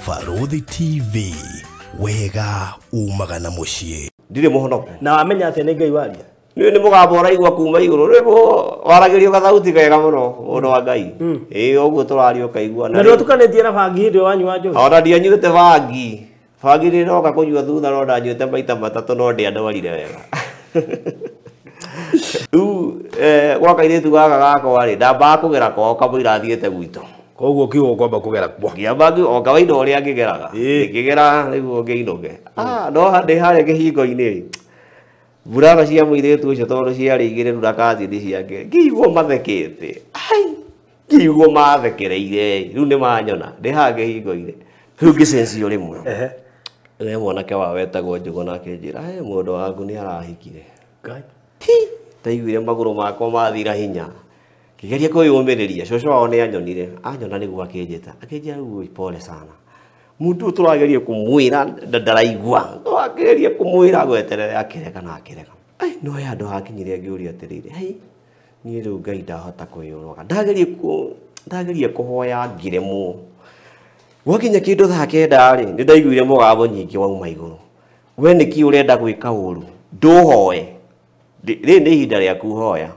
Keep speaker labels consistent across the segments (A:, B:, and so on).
A: Barũthi TV, wega umaga na mũciĩ.
B: Ndirĩ mũhonoku.
C: Na wamenya atĩ nĩ Ngai waria?
B: Nĩ mũgambo ũraigua kuma igũrũ, rwĩmbo waragĩrio gathauti kega mũno, mũndũ wa Ngai. Ĩĩ ũguo tũraria ũkaigua.
C: Na ndwatukanĩtie na bangi hĩndĩ ĩyo wanyua njohi?
B: Ona ndianyuĩte bangi. Bangi nĩndoka kũnyua thutha no ndanyuĩte maita matatũ no ndiandwarire wega. Rĩu gwa kairĩtu gaka gakwa rĩ, ndambaga kũgera kwao kamũira thiĩte gwitũ.
C: Koguo kiugo kwamba kũgera kwa.
B: Ngĩamba o kawaida ũrĩa ngĩgeraga. Ngĩgera nĩguo ngĩinũke. No ndĩ harĩa kĩhingo-inĩ rĩ, mburana cia mũirĩtu ũcio tondũ ciarĩ igĩrĩ na kazini ciake, ngĩigua mathekete. Ai, ngĩigua mathekereire. Rĩu nĩ manyona ndĩ haha kĩhingo-inĩ. Rĩu ngĩcencio rĩmwe. We mwanake wao wetagwo Njũgũ akĩnjĩra, "He mũndũ waku nĩ arahikire."
C: Ngai.
B: Ndaiguire magũrũ makwa mathira hinya. Ngĩgeria kwĩyũmĩrĩria, cũcũ wao nĩ anyonire. Anyona nĩguo akĩnjĩta. Akĩnjĩra, "Rĩu pole sana. Mũndũ ũyũ tũrageria kũmwĩra ndaraigua. Tũrageria kũmwĩra gweterere akĩrega na akĩrega." Ai, no he handũ hakinyire ngĩũria atĩrĩrĩ, "Hei, niĩ rĩu Ngai ndahota kwĩyũraga. Ndageria kũhoya ngĩremwo." Gwakinya kĩndũ thaa kenda rĩ, nĩ ndaiguire mũgambo nyingĩ wauma igũrũ. "We nĩkĩ ũrenda gwĩka ũru? Ndũhoe. Rĩrĩ nĩ ihinda rĩaku hoya."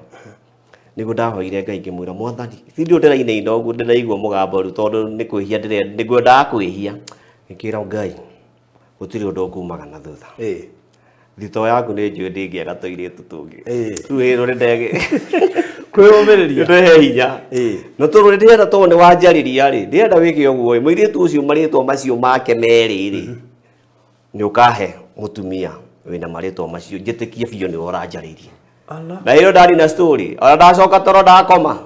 B: Nĩguo ndahoire Ngai ngĩmwĩra, "Mwathani, ti ndĩ ndĩrainaina ũguo ndĩraigua mũgambo rĩu tondũ nĩ kwĩhia nĩngwendaga kwĩhia." Ngĩkĩra Ngai, "Gũtirĩ ũndũ ũkumaga na thutha. Thito yaku nĩ njũĩ ndĩngĩaga tũirĩtu tũngĩ." Rĩu ĩno nĩ ndege.
C: Kwĩyũmĩrĩria.
B: Nĩ hinya. No tondũ ndĩrenda tondũ nĩ wanjarĩria rĩ, ndĩrenda wĩke ũguo ĩ, mũirĩtu ũcio marĩtwa macio make merĩ rĩ, nĩ ũkahe mũtumia wĩna marĩtwa macio, njĩtĩkie biũ nĩwe ũranjarĩria. Na ĩyo ndarĩ na story, ona ndacoka toro ndakoma.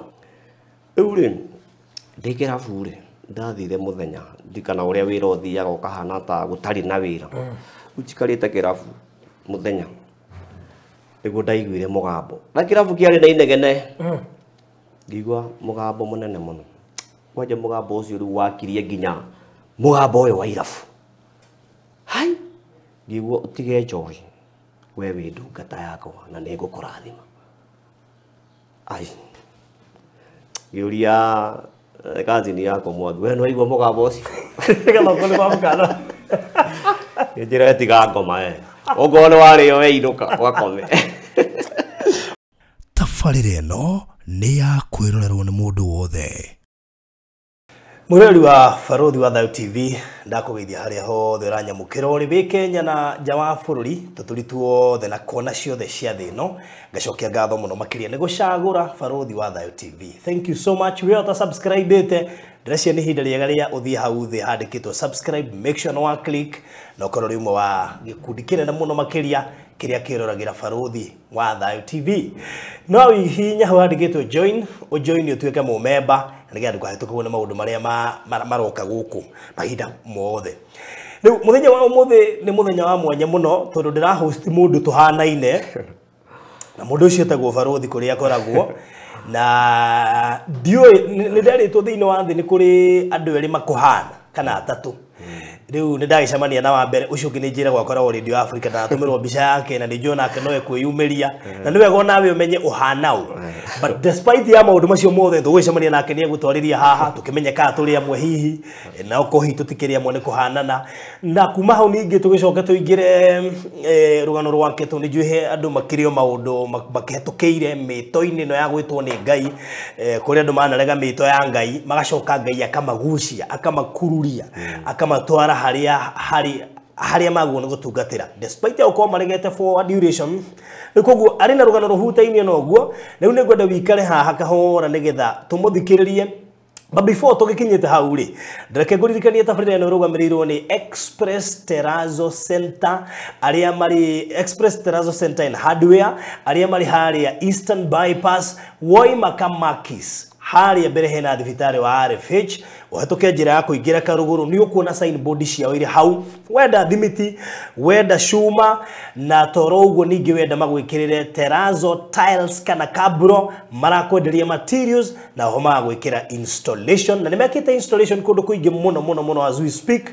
B: Rĩu rĩ, ndĩ kĩrabu rĩ, ndathire mũthenya, ndirikana ũrĩa wĩra ũthiaga ũkahana ta gũtarĩ na wĩra. Rĩu njikarĩte kĩrabu mũthenya, nĩguo ndaiguire mũgambo. Na kĩrabu kĩarĩ na inegene. Ngĩigua mũgambo mũnene mũno. Kwanja mũgambo ũcio rĩu wakirie nginya mũgambo ũyũ wa irabu. Hai, ngĩigua ũtige njohi, we wĩ ndungata yakwa na nĩ ngũkũrathima. Ai, ngĩũria kazini yakwa Mwangi, we nĩ waigua mũgambo ũcio?
C: Nĩgetha ũkorwo nĩ wamũkana.
B: Ngĩnjĩra tiga ngoma we. Ũngorwo nĩ warĩo we inũka ũgakome.
A: Tabarĩra ĩno nĩ ya kwĩrorerwo nĩ mũndũ wothe.
C: Mũrori wa Barũthi wa Thayũ TV, ndakũgeithia harĩa hothe ũranyamũkĩra ũrĩ wĩ Kenya na nja wa bũrũri, tũtũri tuothe na kona ciothe cia thĩ ĩno. Ngacokia ngatho mũno makĩria nĩ gũcagũra Barũthi wa Thayũ TV. Thank you so much. We ũta subscribe-ĩte, ndĩreciria nĩ ihinda rĩega rĩa ũthiĩ hau thĩ handĩkĩtwo subscribe, make sure nĩ wa click na ũkorwo ũrĩ ũmwe wa gĩkundi kĩnene mũno makĩria kĩrĩa kĩroragĩra Barũthi wa Thayũ TV. No hihinya hau handĩkĩtwo join, ũjoin ũtuĩke mũmemba nĩgetha ndũkahĩtũkwo nĩ maũndũ marĩa maroka gũkũ mahinda mothe. Rĩu mũthenya wa ũmũthĩ nĩ mũthenya wa mwanya mũno tondũ ndĩra host mũndũ tũhanaine na mũndũ ũcio etagwo Barũthi kũrĩa akoragwo. Na ndiũĩ nĩ nderĩtwo thĩinĩ wa thĩ nĩ kũrĩ andũ erĩ makũhana kana atatũ. Rĩu nĩ ndagĩcemania na wa mbere, ũcio ũngĩ nĩ njĩragwo akoragwo Radio Africa, ndatũmĩrwo mbica yake na nĩ njũĩ onake no ekwĩyumĩria na nĩ wega onawe ũmenye ũhana ũ. But despite ya maũndũ macio mothe tũgũcemania nake nĩ egũtwarĩria haha tũkĩmenye kana tũrĩ amwe hihi na okorwo hihi tũtikĩrĩ amwe nĩ kũhanana. Na kuma hau ningĩ tũgĩcoke tũingĩre rũgano rwake tondũ nĩ njũĩ he andũ makĩrĩ o maũndũ makĩhetũkĩire mĩto-inĩ ĩno ya gwĩtwo nĩ Ngai, kũrĩa andũ manarega mĩto ya Ngai magacoka Ngai akamagucia akamakururia akamatwara harĩa magwo nĩ gũtungatĩra despite ya gũkorwo maregete for a duration. Rĩu koguo arĩ na rũgano rũhutainie na ũguo. Rĩu nĩ ngwenda wĩikare haha kahora nĩgetha tũmũthikĩrĩrie. But before tũgĩkinyĩte hau rĩ, ndĩreke ngũririkanie tabarĩra ĩno ĩrũgamĩrĩirwo nĩ Express Terrazzo Center, arĩa marĩ Express Terrazzo Center and Hardware, arĩa marĩ harĩa Eastern Bypass, Woima Kamakis. Harĩa mbere hena thibitarĩ wa RFH, ũhetũke njĩra ya kũingĩra Karũgũrũ, nĩ ũkuona signboard ciao irĩ hau. Wenda thimiti, wenda cuma, na toro ũguo ningĩ wenda magwĩkĩrĩre terrazzo tiles kana cabro, marakwenderia materials na oho magagwĩkĩra installation. Na nĩ mekĩte installation kũndũ kũingĩ mũno mũno mũno as we speak,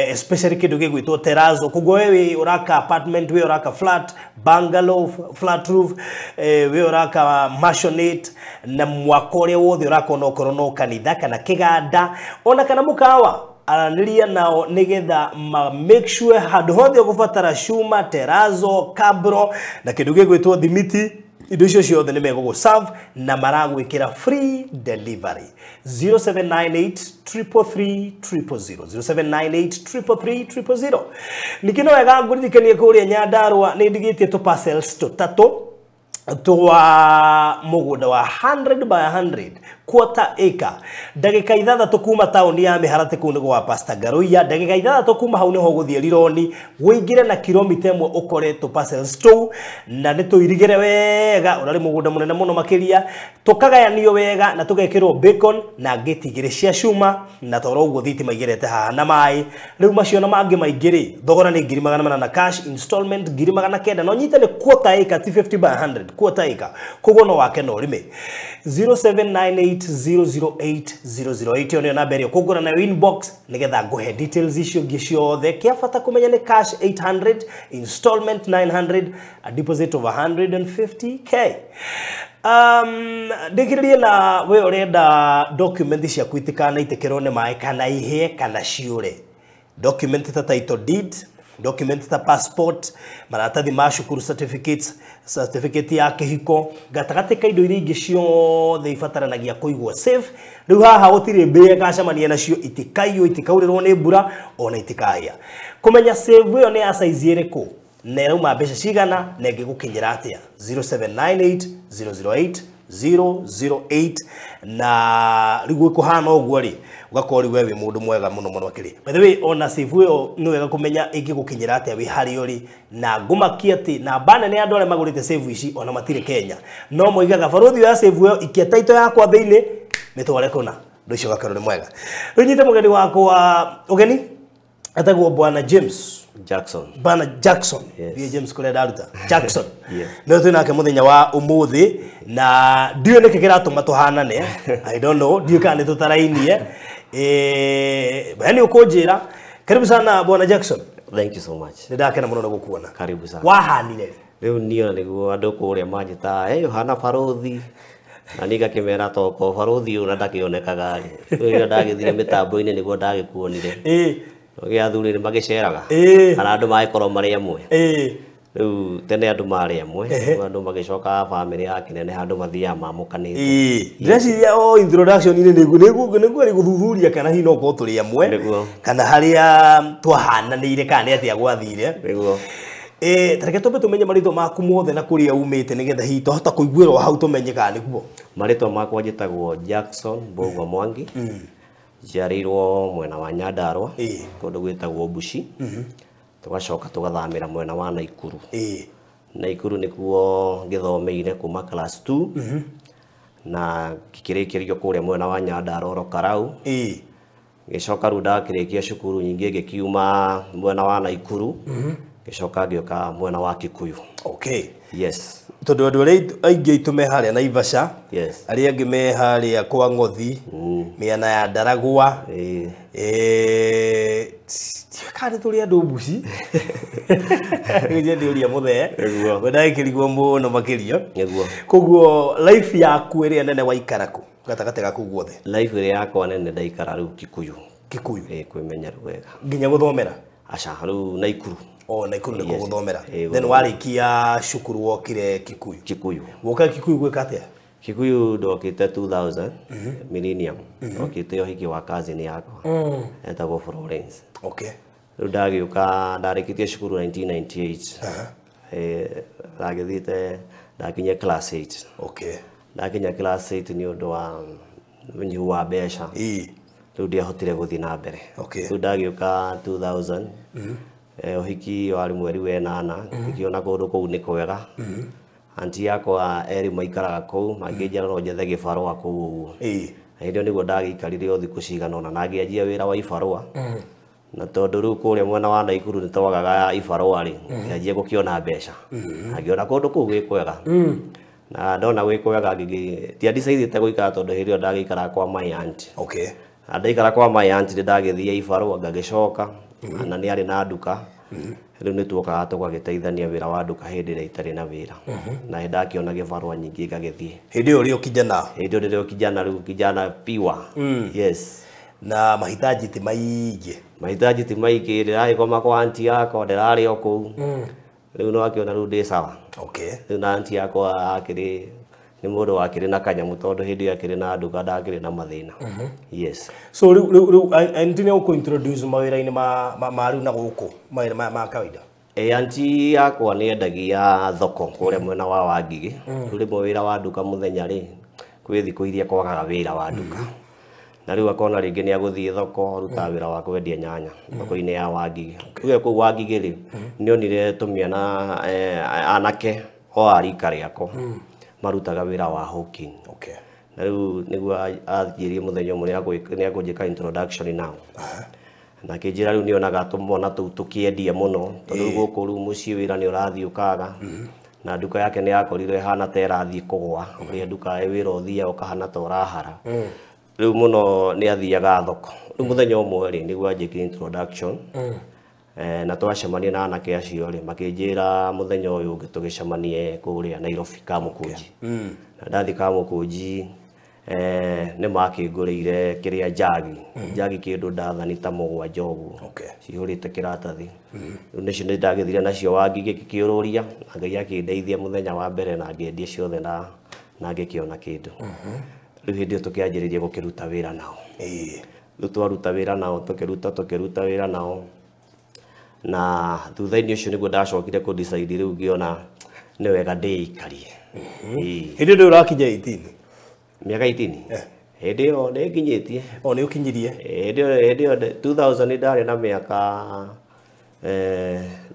C: especially kĩndũ gĩgwĩtwo terrazzo. Koguo we wĩ ũraka apartment, we ũraka flat, bungalow, flat roof, we ũraka maisonette, na mwako ũrĩa wothe ũraka onokorwo no kanitha kana kĩganda ona kana mũkawa. Aranĩria nao nĩgetha ma make sure handũ hothe ũgũbatara cuma, terazo, kabro na kĩndũ gĩgwĩtwo thimiti, indo icio ciothe nĩ megũgũ serve na maragwĩkĩra free delivery. 0798 333 000, 0798 333 000. Ningĩ no wega ngũririkanie kũrĩa Nyandarũa nĩ ndigĩtie tũ parcels tũtatũ twa mũgũnda wa 100 by 100 quarter acre, ndagĩka 6 kuma taũni ya Mĩharatĩ kũu nĩ gwa Pastor Ngaruiya. Ndagĩka 6 kuma hau nĩho ũgũthiĩ Rironi, ũingĩre na kilomita 1 ũkore tũ parcels tũu, na nĩ tũirigĩre wega, ũrarĩ mũgũnda mũnene mũno makĩria, tũkagayanio wega na tũgekĩrwo bacon na ngĩti 2 cia cuma, na toro ũguo thitima igerete haha na maĩ. Rĩu macio na mangĩ maingĩ rĩ, thogora nĩ 400,000 na cash installment 900,000. No nyite nĩ quarter acre, ti 50 by 100, quarter acre, koguo no wake no ũrĩme. 0798008008 ĩyo nĩyo namba ĩrĩa ũkũngũra nayo inbox nĩgetha ngũhe details icio ingĩ ciothe. Kĩa bata kũmenya nĩ cash 800, installment 900, a deposit of 150k. Ndĩkĩrĩrie na we ũrenda document ciaku itikanaitĩkĩrwo nĩ maĩ kana ihĩe kana ciũre, document ta title deed, document ta passport, maratathi ma cukuru, certificates, certificate ya kĩhiko, gatagatĩ ka indo iria ingĩ ciothe ibataranagia kũigwo safe. Rĩu haha gũtirĩ mbĩa ĩgacemania nacio, itikaiywo, itikaurĩrwo nĩ mbura ona itikahĩa. Kũmenya save ĩyo nĩ ya size ĩrĩkũ na ĩrauma mbeca cigana na ĩngĩgũkinyĩra atĩa, 0798 008 008. Na rĩu gwĩkũhana ũguo rĩ, ũgakorwo rĩu we wĩ mũndũ mwega mũno mũno makĩria. By the way, ona save ĩyo nĩ wega kũmenya ĩngĩgũkinyĩra atĩa wĩ harĩa ũrĩ, na ngũmakia atĩ namba nene ya andũ arĩa magũrĩte save ici ona matirĩ Kenya, no moigaga barũthi ya save ĩyo ikia title yakwa thĩinĩ mĩtware kũna. Ũndũ ũcio ũgakorwo nĩ mwega. Rĩu nyite mũgeni wakwa ũgeni etagwo Bwana James
B: Jackson.
C: Bwana Jackson.
B: Yes.
C: Ndiye James kũrĩa ndaruta Jackson.
B: Yeah.
C: No twĩ nake mũthenya wa ũmũthĩ, na ndiũĩ nĩkĩ kĩratũma tũhanane, I don't know, ndiũĩ kana nĩ tũtarainie. Nĩ ũkũnjĩra. Karibu sana Bwana Jackson.
B: Thank you so much.
C: Nĩ ndakena mũno nĩ gũkuona.
B: Karibu sana.
C: Wahanire rĩ?
B: Rĩu niĩ ona nĩguo andũ kũrĩa manjĩtaga, hey, ũhana barũthi. Na niĩ ngakĩmera toko barũthi ũyũ na ndakĩonekaga rĩ. Rĩu rĩrĩa ndagĩthire mĩtambo-inĩ nĩguo ndagĩkuonire. Ũgĩa athuri nĩ magĩceraga. Kana andũ magĩkorwo marĩ amwe. Rĩu tene andũ marĩ amwe, rĩu andũ magĩcoka bamĩrĩ ya kĩnene handũ mathiaga mamũkanĩte.
C: Ndĩreciria o introduction-inĩ nĩguo rĩ gũthuthuria kana hihi no ũkorwo tũrĩ amwe,
B: Nĩguo.
C: kana harĩa twahananĩire kana nĩ atĩa gwathire.
B: Nĩguo.
C: Ta reke twambe tũmenye marĩtwa maku mothe na kũrĩa umĩte nĩgetha hihi twahota kũiguĩrwo hau tũmenye kana nĩguo.
B: Marĩtwa makwa njĩtagwo Jackson Mbũgua Mwangi. Njiarĩirwo mwena wa Nyandarũa, kũndũ gwĩtagwo Mbuci. Tũgacoka tũgathamĩra mwena wa Naikuru. Naikuru nĩkuo ngĩthomeire kuma class 2. Na ngĩkĩrĩkĩrio kũrĩa mwena wa Nyandarũa oro Karau. Ngĩcoka rĩu ndakĩrĩkia cukuru nyingĩ ngĩkiuma mwena wa Naikuru. Ngĩcoka ngĩũka mwena wa Kikuyu.
C: Okay.
B: Yes.
C: Tondũ andũ arĩa aingĩ aitũ me harĩa Naivasha,
B: Yes.
C: arĩa angĩ me harĩa kwa Ng'othi, mĩena ya Ndaragwa, kana nĩ tũrĩ andũ Mbuci. Nĩguo ndĩũria mũthee.
B: Nĩguo.
C: We ndagĩkĩrigwo mũno makĩria.
B: Nĩguo.
C: Koguo life yaku ĩrĩa nene waikara kũ gatagatĩ ga kũu guothe?
B: Life ĩrĩa yakwa nene ndaikara rĩu Kikuyu.
C: Kikuyu.
B: Kwĩmenya rĩu wega.
C: Nginya gũthomera?
B: Aca, rĩu Naikuru.
C: O Naikuru nĩkuo
B: Yes.
C: gũthomera.
B: Ĩĩ,
C: Then
B: gũthomera.
C: warĩkia cukuru wokire Kikuyu.
B: Kikuyu.
C: Woka Kikuyu gwĩka atĩa?
B: Kikuyu ndokĩte 2000 millennium. Ndokĩte ũhiki wa cousin yakwa. Etagwo Florence.
C: Okay.
B: Rĩu ndagĩũka ndarĩkĩtie cukuru 1998. Ndagĩthiĩte ndakinya class 8.
C: Okay.
B: Ndakinya class 8 nĩ ũndũ wa ũnyihu wa mbeca. Rĩu ndiahotire gũthiĩ na mbere.
C: Okay.
B: Rĩu ndagĩũka 2000. Ũhiki warĩ mweri wa ĩnana, ngĩkĩona kũndũ kũu nĩ kwega. Anti yakwa erĩ maikaraga kũu, makĩnjĩra no njethe gĩbarũa kũu ũguo. Na hĩndĩ ĩyo nĩguo ndagĩikarire o thikũ cigana ũna na ngĩanjia wĩra wa ibarũa. Na tondũ rĩu kũrĩa mwena wa Naikuru nĩ twagaga ibarũa rĩ, ngĩanjia gũkĩona mbeca. Na ngĩona kũndũ kũu gwĩ kwega. Na ndona gwĩ kwega ndiandicaidĩte gũikara tondũ hĩndĩ ĩyo ndagĩikaraga kwa my aunt.
C: Okay.
B: Na ndaikara kwa my aunt nĩ ndagĩthiĩ ibarũa ngagĩcoka, na nĩ arĩ na nduka. Rĩu nĩ tuokaga tũgagĩteithania wĩra wa nduka hĩndĩ ĩrĩa itarĩ na wĩra. Na nĩ ndakĩona gĩbarũa nyingĩ ngagĩthiĩ.
C: Hĩndĩ ĩyo ũrĩ o kijana?
B: Hĩndĩ ĩyo ndĩrĩ o kijana, rĩu kijana piwa. Yes.
C: Na mahitaji ti maingĩ.
B: Mahitaji ti maingĩ, ndĩragĩkoma kwa anti yakwa, ndĩrarĩ o kũu. Rĩu no akĩona rĩu ndĩ sawa.
C: Okay.
B: Rĩu na anti yakwa akĩrĩ nĩ mũndũ wakĩrĩ na kanyamũ tondũ hĩndĩ ĩyo akĩrĩ na nduka ndakĩrĩ na mathĩna. Yes.
C: So rĩu auntie nĩ ũkũ introduce mawĩra-inĩ ma rĩu na gũkũ mawĩra ma kawaida.
B: Anti yakwa nĩ endagia thoko kũrĩa mwena wa Wangigĩ. Rĩu rĩmwe wĩra wa nduka mũthenya rĩ, kwĩ thikũ iria kwagaga wĩra wa nduka. Na rĩu akona rĩngĩ nĩ agũthiĩ thoko arutaga wĩra wa kwendia nyanya thoko-inĩ ya Wangigĩ. Rĩu kũu Wangigĩ rĩ, nĩ onire tũmĩana anake o a rika rĩakwa marutaga wĩra wa hawking.
C: Okay.
B: Na rĩu nĩguo anjĩrire mũthenya ũmwe nĩ akũnjĩka introduction nao. Na akĩnjĩra rĩu nĩonaga tũmwana tũu tũkĩendia mũno tondũ rĩu gũkũ rĩu mũciĩ wĩra nĩ ũrathiĩ ũkaga. Na nduka yake nĩ yakorirwo ĩhana ta ĩrathiĩ kũgũa, ũrĩa nduka wĩra ũthiaga ũkahana ta ũrahara. Rĩu mũno nĩ athiaga thoko. Rĩu mũthenya ũmwe rĩ, nĩguo anjĩkire introduction. Na twacemania na anake acio rĩ, makĩnjĩra mũthenya ũyũ ũngĩ tũgĩcemanie kũrĩa Nairobi Kamũkũnji. Na ndathiĩ Kamũkũnji, nĩ makĩngũrĩire kĩrĩa njagi. Njagi kĩndũ ndathani ta 7 ũguo.
C: Okay.
B: Cihũrĩte kĩratathi. Rĩu nĩcio nĩ ndagĩthire nacio Wangigĩ ngĩkĩũrũria, na Ngai akĩndeithia mũthenya wa mbere na ngĩendia ciothe na ngĩkĩona kĩndũ. Rĩu hĩndĩ ĩyo tũkĩanjĩrĩria gũkĩruta wĩra nao. Rĩu twaruta wĩra nao, tũkĩruta wĩra nao. Na thutha-inĩ ũcio nĩguo ndacokire kũ decide rĩu ngĩona nĩ wega ndĩikarie.
C: Hĩndĩ ĩyo ũrakinya 18?
B: Mĩaka 18? Hĩndĩ ĩyo nĩ nginyĩtie.
C: O nĩ ũkinyirie?
B: Hĩndĩ ĩyo 2000 ndarĩ na mĩaka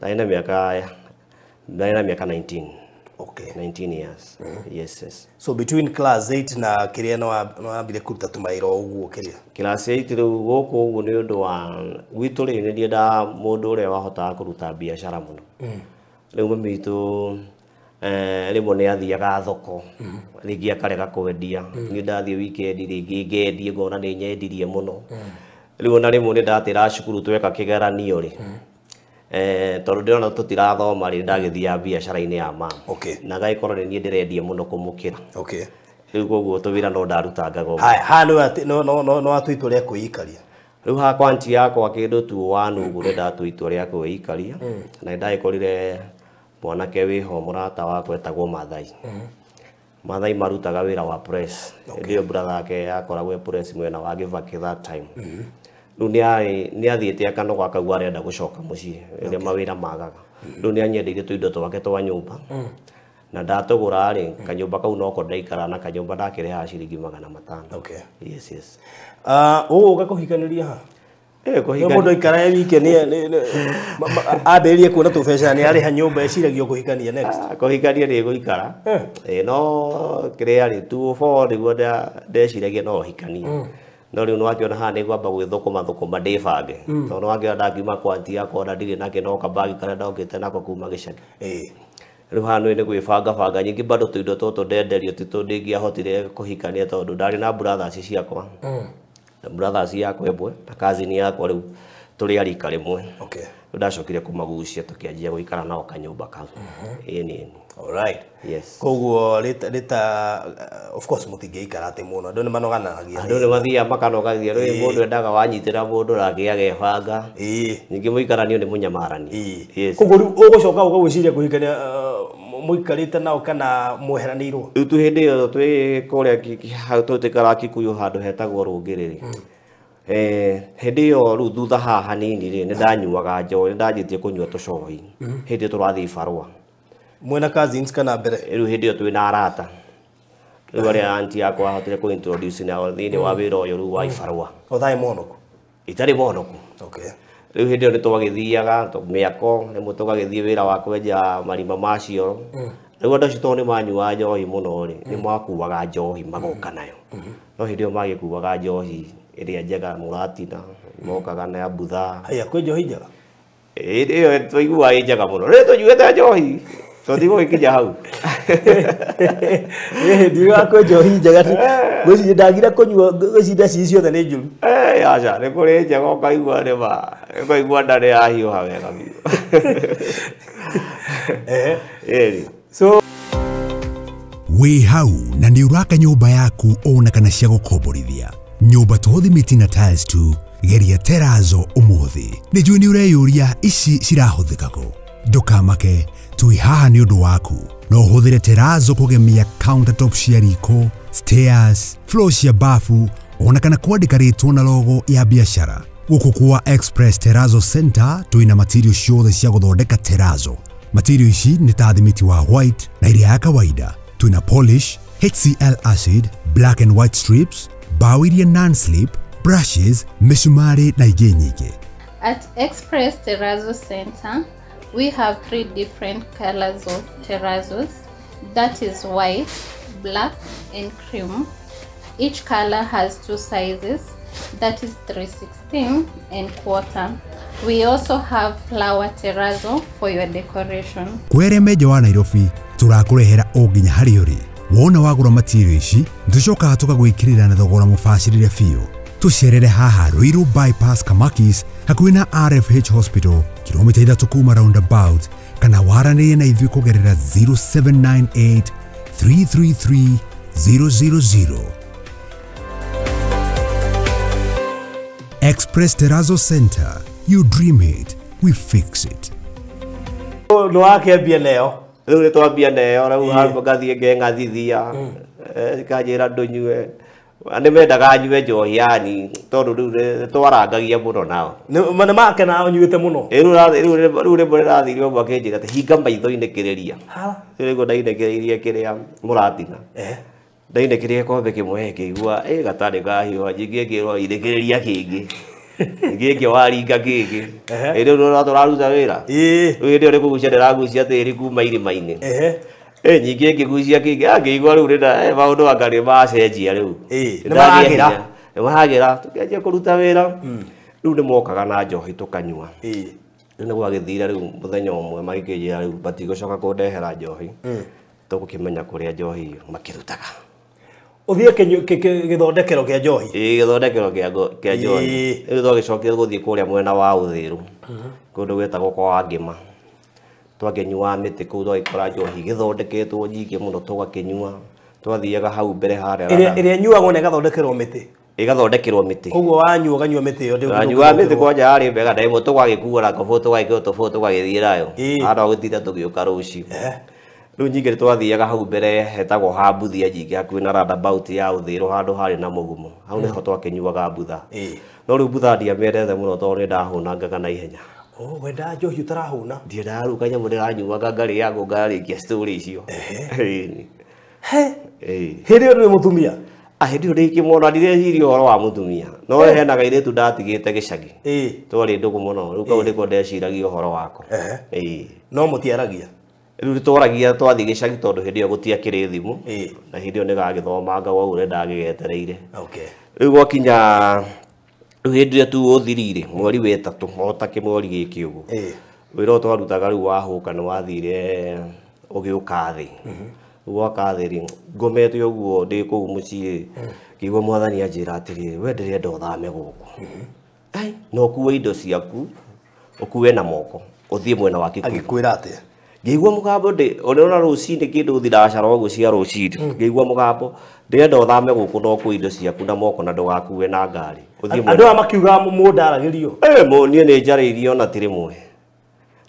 B: ndarĩ na mĩaka ndarĩ na mĩaka 19.
C: Okay.
B: 19 years. Yes, yes.
C: So between class 8 na kĩrĩa no wambire kũruta tũmawĩra ũguo kĩrĩa?
B: Class 8 rĩu gũkũ ũguo nĩ ũndũ wa gwitũ rĩ, nĩ niĩ nda mũndũ ũrĩa wahotaga kũruta biacara mũno. Rĩu mami witũ rĩmwe nĩ athiaga thoko, rĩngĩ akarega kwendia. Niĩ ndathiĩ weekend rĩngĩ ngendie ngona nĩ nyendirie mũno. Rĩu ona rĩmwe nĩ ndatĩra cukuru tweka kĩgeranio rĩ. Tondũ ndĩrona tũtirathoma rĩ, ndagĩthiaga biacara-inĩ ya mama.
C: Okay.
B: Na gagĩkorwo nĩ niĩ ndĩrendia mũno kũmũkĩra.
C: Okay.
B: Rĩu koguo tũwĩra no ndarutangaga ũguo.
C: Haya, haha no watua itua rĩa kwĩikaria.
B: Rĩu hakwa auntie yakwa kĩndũ tu one ũguo nĩ ndatua itua rĩa kwĩikaria. Na nĩ ndagĩkorire mwanake wĩho mũrata wakwa etagwo Mathai. Mathai marutaga wĩra wa press. Hĩndĩ ĩyo brother yake akoragwo e press mwena wa Gĩbakĩ that time. Rĩu nĩ athiĩte akanoga akauga arenda gũcoka mũciĩ rĩrĩa mawĩra magaga. Rĩu nĩ anyendeirie tũindo twake twa nyũmba. Na ndatũgũra rĩ, kanyũmba kau noko ndaikara na kanyũmba ndakĩrĩhaga ciringi 500.
C: Okay.
B: Yes, yes.
C: Ũgũka kũhikanĩria ha?
B: Kũhikania.
C: Mũndũ aikara e wike nĩ ambĩrĩrie kuona tũbeca nĩ arĩha nyũmba eciragia kũhikania next.
B: Kũhikania nĩ gũikara. No kĩrĩa rĩ, 204 nĩguo ndeciragia no hikanie. No rĩu nĩwakĩona haha nĩ ngwamba gwĩthũkũma thũkũma ndĩbange. Tondũ nĩwakĩona ndangiuma kwa auntie yakwa ona ndirĩ nakĩ no kabagi karĩa ndokĩte nako kuma gĩcagi. Rĩu haha nĩ gwĩbanga banga nyingĩ bado tũindo tũtũ ndenderio ti tondũ ndingĩahotire kũhikania tondũ ndarĩ na brothers ciakwa. Na brothers yakwa ĩmwe na cousin yakwa rĩu tũrĩ a rika rĩmwe.
C: Okay.
B: Rĩu ndacokire kũmagucia tũkĩanjia gũikara nao kanyũmba kau. Ĩni ĩni.
C: All right.
B: Yes.
C: Koguo rita of course mũtingĩikara atĩ mũno, andũ nĩ manogananagia.
B: Andũ nĩ mathiaga makanogagia, rĩu mũndũ endaga wanyitĩra mũndũ nake agebanga. Ningĩ mũikaranio nĩ mũnyamarani. Yes.
C: Koguo rĩu ũgũcoka ũgagwĩciria kũhikania mũikarĩte nao kana mweheranĩirwo?
B: Rĩu tu hĩndĩ ĩyo twĩ kũrĩa tũikaraga Kikuyu handũ hetagwo Rũngĩrĩrĩ. Hĩndĩ ĩyo rĩu thutha haha hanini rĩ, nĩ ndanyuaga njohi, nĩ ndanjĩtie kũnyua tũcohi. Hĩndĩ ĩyo tũrathiĩ barũa.
C: Mwena cousins kana mbere?
B: Rĩu hĩndĩ ĩyo twĩna arata. Rĩu arĩa auntie yakwa ahotire kũ introduce nao thĩinĩ wa wĩra ũyũ rĩu wa ibarũa.
C: Ũtharĩ mũhonoku?
B: Itarĩ mũhonoku.
C: Okay.
B: Rĩu hĩndĩ ĩyo nĩ twagĩthiaga mĩako, rĩmwe tũgagĩthiĩ wĩra wa kwenja marima ma cioro. Rĩu andũ acio tondũ nĩ manyuaga njohi mũno rĩ, nĩ makuaga njohi magoka nayo. No hĩndĩ ĩyo magĩkuaga njohi ĩrĩa njega mũratina, mokaga na ya buthaa.
C: Haya, kwĩ njohi njega?
B: Hĩndĩ ĩyo twaiguaga ĩ njega mũno. Rĩu tũnyuĩte njohi, tũtigũgĩkinya hau.
C: Ndiugaga kwĩ njohi njega, ngwĩciria ndagire kũnyua, ngwĩciria ci ciothe nĩ njũru.
B: Aca, nĩ kũrĩ njega ũkaigua nĩ ma, ũkaigua nda nĩ yahiũha wega biũ. Ĩni.
C: So
A: wĩ hau na nĩ ũraka nyũmba yaku ona kana cia gũkomborithia. Nyũmba to thimiti na tiles tu, geria terazo ũmũthĩ. Nĩnjũĩ nĩ ũreyũria ici cirahũthĩka kũ. Ndũkamake, twĩ haha nĩ ũndũ waku. No ũhũthĩre terazo kũgemia countertop cia riko, stairs, floor cia bafu, ona kana kwandĩka rĩtwa na logo ya biacara. Gũkũ kwa Express Terrazzo Center twĩna material ciothe cia gũthondeka terazo. Material ici nĩ ta thimiti wa white na iria ya kawaida. Twĩna polish, HCl acid, black and white strips, bao iria non-slip, brushes, mĩcumarĩ na ingĩ nyingĩ.
D: At Express Terrazzo Center, we have 3 different colors of terrazos. That is white, black, and cream. Each color has 2 sizes, that is 3/16 and 1/4. We also have flower terrazzo for your decoration.
A: Kwere menja wa Nairobi, tũrakũrehera o nginya harĩa ũrĩ. Wona wagũra material ici, nĩtũcokaga tũkagwĩkĩrĩra na thogora mũbacĩrĩre biũ. Tũcerere haha Ruiru Bypass Kamakis hakuhĩ na RFH Hospital, kilomita 3 kuma roundabout, kana waranĩrie na ithuĩ kũgerera 0798 333 000. Express Terrazzo Center. You dream it, we fix it.
C: Nĩ wakĩambia nayo.
B: Rĩu nĩ twambia nayo, rĩu hapo ngathiĩ ngeng'athithia, kanjĩra ndũnyue. Nĩ mendaga nyue njohi yani, tondũ rĩu nĩ twarangagia mũno nao.
C: Nĩ makena ũnyuĩte mũno?
B: Rĩu rĩmwe nĩrathire ũmwe akĩnjĩra atĩ hinga maitho inĩkĩrĩria. Rĩu nĩguo ndainĩkĩrĩirie kĩrĩa mũratina. Ndainĩkĩrĩria gĩkombe kĩmwe ngĩigua gatarĩ kahiũha, nyingĩ ngĩrwo inĩkĩrĩria kĩngĩ. Ngĩngĩ waringa kĩngĩ. Rĩu nĩũrona tũraruta wĩra. Rĩu hĩndĩ ĩyo nĩ kũgucia ndĩragucia tĩri kuma irĩma-inĩ. Nyingĩ ngĩgucia kĩngĩ, ngĩigua rĩu nĩ maũndũ anga nĩ macenjia rĩu.
C: Nĩ maragĩra.
B: Nĩ maragĩra, tũkĩanjia kũruta wĩra. Rĩu nĩ mokaga na njohi tũkanyua. Rĩu nĩ gwagĩthire rĩu mũthenya ũmwe magĩkĩnjĩra rĩu matigũcoka kũndehera njohi. Tũgũkĩmenya kũrĩa njohi makĩrutaga.
C: Ũthiĩ gĩthondekero kĩa njohi?
B: Ĩĩ, gĩthondekero kĩa njohi. Rĩu twagĩcokire gũthiĩ kũrĩa mwena wa Ũthĩrũ, kũndũ gwĩtagwo kwa Ngĩma. Twakĩnyuaga mĩtĩ kũu, twagĩkora njohi gĩthondeketwo nyingĩ mũno tũgakĩnyua. Twathiaga hau mbere harĩa
C: Ĩrĩa ĩnyuagwo na ĩgathondekerwo mĩtĩ?
B: Ĩgathondekerwo mĩtĩ.
C: Koguo wanyua ũkanyua mĩtĩ ĩyo ndĩgũthũka.
B: Wanyua mĩtĩ kwanja yarĩ mbega, na ĩmwe tũgagĩkua na kabũyũ tũgagĩkĩra tũbũyũ tũgagĩthiĩ nayo. Handũ ha gũtinda tũgĩũka rũciũ. Rĩu nyingĩ nĩtwathiaga hau mbere hetagwo ha Mbuthia nyingĩ hakuhĩ na roundabout ya Ũthĩrũ handũ harĩ na mũgumo. Hau nĩho twakĩnyuaga mbutha. No rĩu mbutha ndiamĩendete mũno tondũ nĩndahũnangaga na ihenya.
C: Oh, wendaga njohi ũtarahũna?
B: Ndiendaga rĩu kanyamũ ndĩranyuaga ngarĩaga ngarĩkia story icio.
C: Hĩndĩ ĩyo ndũrĩ mũtumia?
B: Hĩndĩ ĩyo ndĩkĩmwona ndireciria ũhoro wa mũtumia. No hena kairĩtu ndatigĩte gĩcagi. Twarĩ ndũgũ mũno, rĩu kau nĩko ndeciragia ũhoro wako.
C: No mũtiaragia?
B: Rĩu twaragia twathiĩ gĩcagi tondũ hĩndĩ ĩyo gũtiakĩrĩ thimũ. Na hĩndĩ ĩyo nĩgagĩthomanga koguo nĩndagĩgetereire. Rĩu gwakinya rĩu hĩndĩ ĩrĩa tu ũthirire mweri wa ĩtatũ o ta kĩmweri gĩkĩ ũguo. Wĩra ũyũ twarutaga rĩu wahũka nĩwathire ũgĩũka thĩ. Rĩu woka thĩ rĩ, ngomete ũguo ndĩ kũu mũciĩ, ngĩigua mwathani anjĩra atĩrĩrĩ, we ndĩrenda ũthame gũkũ. Ai, na ũkue indo ciaku, ũkue na moko, ũthiĩ mwena wa Kikuyu.
C: Agĩkwĩra atĩa?
B: Ngĩigua mũgambo ndĩ, ũrona rũcinĩ kĩndũ thinacara ũguo cia rũcinĩ, ngĩigua mũgambo, ndĩrenda ũthame gũkũ na ũkue indo ciaku na moko na ndũgakue na ngari. Ũthiĩ mwena
C: Andũ aya makiuga mũndaragĩrio?
B: Niĩ nĩ njarĩirie ona ti rĩmwe.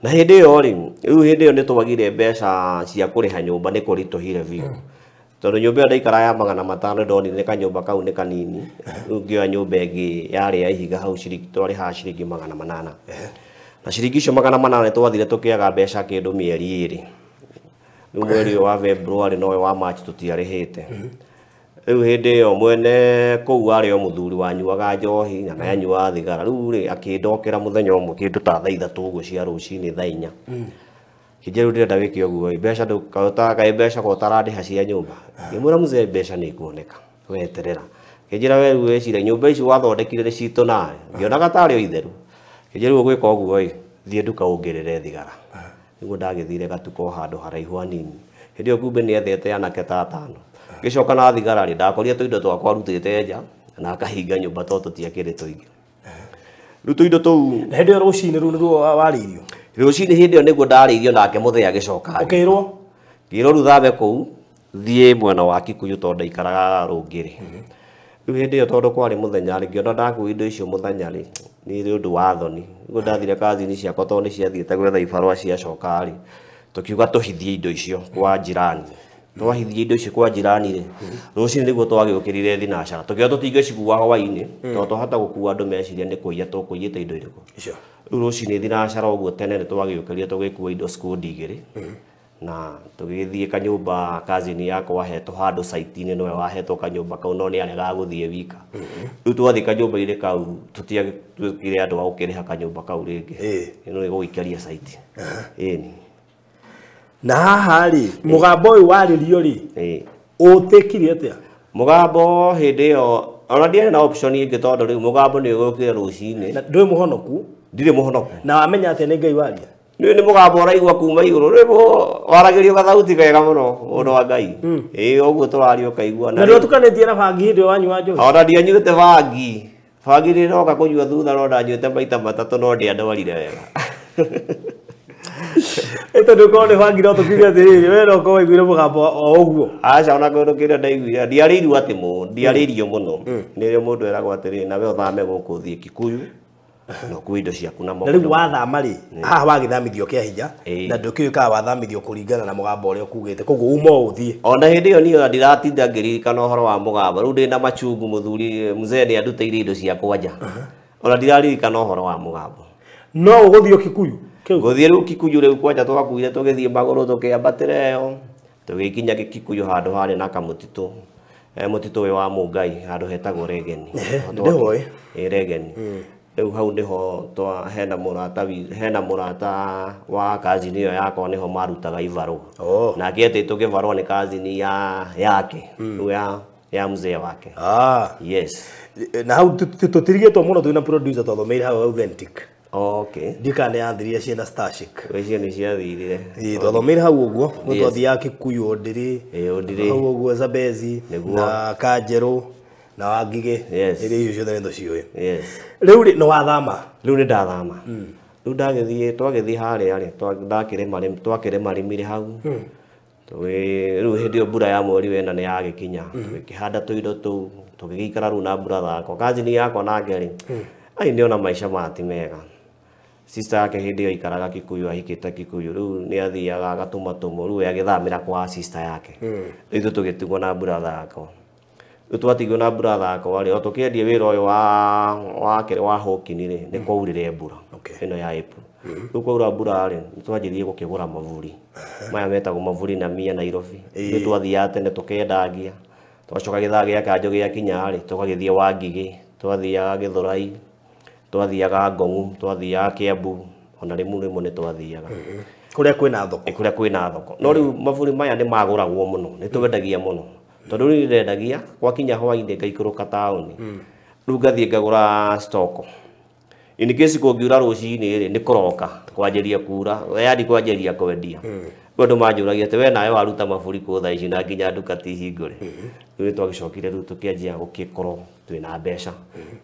B: Na hĩndĩ ĩyo rĩ, rĩu hĩndĩ ĩyo nĩtwagire mbeca cia kũrĩha nyũmba nĩ kũritũhire biũ. Tondũ nyũmba ĩyo ndaikara ya 500 ndonire nĩ kanyũmba kau nĩ kanini. Rĩu ngĩoya nyũmba ĩngĩ yarĩ ya ihiga hau ciringi, twarĩhaga ciringi 800. Na ciringi icio 800 twathire tũkĩaga mbeca kĩndũ mĩeri ĩrĩ. Rĩu mweri ũyũ wa February na ũyũ wa March tũtiarĩhĩte. Rĩu hĩndĩ ĩyo mwene kũu arĩ o mũthuri wanyuaga njohi na nĩanyuaga thigara. Rĩu rĩ akĩndokera mũthenya ũmwe kĩndũ ta thaa 3 ũguo cia rũcinĩ thaa 4. Kĩnjĩra rĩu ndĩrenda wĩke ũguo ĩ, mbeca ndũkae mbeca ko ũtarandĩha cia nyũmba. Ngĩmwĩra mzee mbeca nĩ ikuoneka, weterera. Kĩnjĩra we rĩu wĩcirie nyũmba ici wathondekire nĩ citũ nawe. Ngĩonaga tarĩ o itherũ. Kĩnjĩra rĩu ũgwĩka ũguo ĩ, thiĩ nduka ũngĩrĩre thigara. Nĩguo ndagĩthire gatuka o handũ haraihu hanini. Hĩndĩ ĩyo kumbe nĩethete anake ta 5. Ngĩcoka na thigara rĩ, ndakorire tũindo twakwa arutĩte nja na akahinga nyũmba tondũ tũtiakĩrĩ tũingĩ. Rĩu tũindo tũu
C: Na hĩndĩ ĩyo rũcinĩ rũu nĩruo warĩirio?
B: Rũcinĩ hĩndĩ ĩyo nĩguo ndarĩirio nake mũthee agĩcoka.
C: Ũkĩrwo?
B: Ngĩrwo rĩu thame kũu thiĩ mwena wa Kikuyu tondũ ndaikaraga Rũngĩrĩ. Rĩu hĩndĩ ĩyo tondũ kwarĩ mũthenya rĩ, ngĩona ndakua indo icio mũthenya rĩ, nĩ ũndũ wa thoni. Nĩguo ndathire kazini ciakwa tondũ nĩ ciathiĩte gwetha ibarũa ciacoka rĩ, tũkiuga tũhithie indo icio kwa jirani. Twahithie indo icio kwa jirani rĩ, rũcinĩ nĩguo twagĩũkĩrire thinacara. Tũkiuga tũtingĩcikua hwaĩ-inĩ, tondũ twahota gũkua andũ mecirie nĩ kũiya tũkũiyĩte indo irĩkũ.
C: Icio.
B: Rĩu rũcinĩ thinacara ũguo tene nĩ twagĩũkĩrire tũgĩkua indo skundi igĩrĩ. Na tũgĩgĩthiĩ kanyũmba kazini yakwa ahetwo handũ site-inĩ, nĩwe wahetwo kanyũmba kau no nĩ aregaga gũthiĩ wika. Rĩu twathiĩ kanyũmba-inĩ kau tũtiatuĩkire andũ a gũkĩrĩha kanyũmba kau rĩngĩ. Ĩno nĩ gũgĩikaria site. Ĩni.
C: Na haha rĩ, mũgambo ũyũ warĩrio rĩ, ũtĩkire atĩa?
B: Mũgambo hĩndĩ ĩyo ona ndiarĩ na option ĩngĩ tondũ rĩu mũgambo nĩ ũgũkire rũcinĩ.
C: Na ndũrĩ mũhonoku?
B: Ndirĩ mũhonoku.
C: Na wamenya atĩa nĩ Ngai waria?
B: Nĩ nĩ mũgambo ũraigua kuma igũrũ, rĩu waragĩrio gathauti kega mũno mũndũ wa Ngai. Ĩĩ ũguo tũraria ũkaigua.
C: Na ndwatukanĩtie na bangi hĩndĩ ĩyo wanyua njohi?
B: Ona ndianyuĩte bangi. Bangi nĩ kũnyua thutha no ndanyuĩte maita matatũ no ndiandwarire wega.
C: Ĩto ndũkorwo nĩ bangi no tũkiuge atĩrĩrĩ, we no ũkorwo waiguire mũgambo o ũguo.
B: Aca ona kũndũ kĩrĩa ndaiguire, ndiarĩirwo atĩ ndiarĩirio mũno. Nĩrĩo mũndũ eragwo atĩrĩrĩ, nawe ũthame gũkũ ũthiĩ Kikuyu. No kuo indo ciaku na moko.
C: Na rĩu wathama rĩ, haha wagĩthamithio kĩa hinya, na ndũkĩũĩ kana wathamithio kũringana na mũgambo ũrĩa ũkugĩte, koguo uma o ũthiĩ.
B: Ona hĩndĩ ĩyo niĩ ndiratinda ngĩririkana ũhoro wa mũgambo. Rĩu ndĩna machungu mũthuri mzee nĩ andutĩire indo ciakwa nja. Ona ndiraririkana ũhoro wa mũgambo.
C: No ũgũthiĩ Kikuyu?
B: Gũthiĩ rĩu Kikuyu rĩu kwanja twakuire tũgĩthiĩ magũrũ tũkĩambatĩra ĩyo, tũgĩkinya Kikuyu handũ harĩ na kamũtitũ. Mũtitũ ũyũ wa Mũngai handũ hetagwo Regeni.
C: Ndĩhoĩ.
B: Ĩ Regeni. Rĩu hau nĩho hena mũrata wa kazini ĩyo yakwa nĩho marutaga ibarũa. Nake etĩtwo kĩbarũa nĩ kazini yake, rĩu ya mzee wake. Yes.
C: Na hau tũtirigĩtwo mũno twĩna producer twathomeire hau authentic.
B: Okay.
C: Ndika nĩ yathirire ciĩna Starship.
B: Icio nĩ ciathirire.
C: Ĩĩ twathomeire hau ũguo, nĩ twathiaga Kikuyu Ũndĩrĩ.
B: Ĩĩ Ũndĩrĩ.
C: Hau ũguo Zambezi na Kanjerũ na Wangigĩ.
B: Yes.
C: Iria icio ciothe nĩ tũciũĩ.
B: Yes.
C: Rĩu rĩ nĩ wathama?
B: Rĩu nĩ ndathama. Rĩu ndagĩthiĩ twagĩthiĩ harĩa rĩ, twakĩrĩma rĩmire hau. Rĩu hĩndĩ ĩyo mbura ya mweri wena nĩ yagĩkinya. Tũgĩkĩhanda tũindo tũu, tũgĩgĩikara rĩu na brother yakwa. Kazini yakwa nake rĩ, ai nĩona maica maya ti mega. Sister yake hĩndĩ ĩyo aikaraga Kikuyu, ahikĩte Kikuyu. Rĩu nĩ athiaga agatũma tũmũ, rĩu we agĩthamĩra kwa sister yake. Rĩu ithuĩ tũgĩtigwo na brother yakwa. Rĩu twatigwo na brother yakwa rĩ, o tũkĩendia wĩra ũyũ wa hũkini rĩ, nĩ kwaurire mbura. Ĩno ya April. Rĩu kwaura mbura rĩ, nĩ twanjirie gũkĩgũra maburi. Maya metagwo maburi na mia Nairobi. Rĩu twathiaga tene tũkendangia. Twacoka gĩthaa gĩa kanjũ gĩakinya rĩ, tũgagĩthiĩ Wangigĩ, twathiaga Gĩthũrai, twathiaga Ngong'u, twathiaga Kiambu, ona rĩmwe rĩmwe nĩ twathiaga.
C: Kũrĩa kwĩna thoko.
B: Kũrĩa kwĩna thoko. No rĩu maburi maya nĩ magũragwo mũno, nĩ twendagia mũno. Tondũ rĩu ndendagia, gwakinya hwaĩ-inĩ ngaikũrũka taũni. Rĩu ngathiĩ ngagũra stock. In case kũngiura rũcinĩ rĩ, nĩ kũroka kwanjĩria kura, yaani kwanjĩria kwendia. Rĩu andũ manjũragia atĩ we nawe waruta maburi kũ thaa ici na nginya nduka ti hingũre. Rĩu nĩ twagĩcokire rĩu tũkĩanjia gũgĩkorwo twĩna mbeca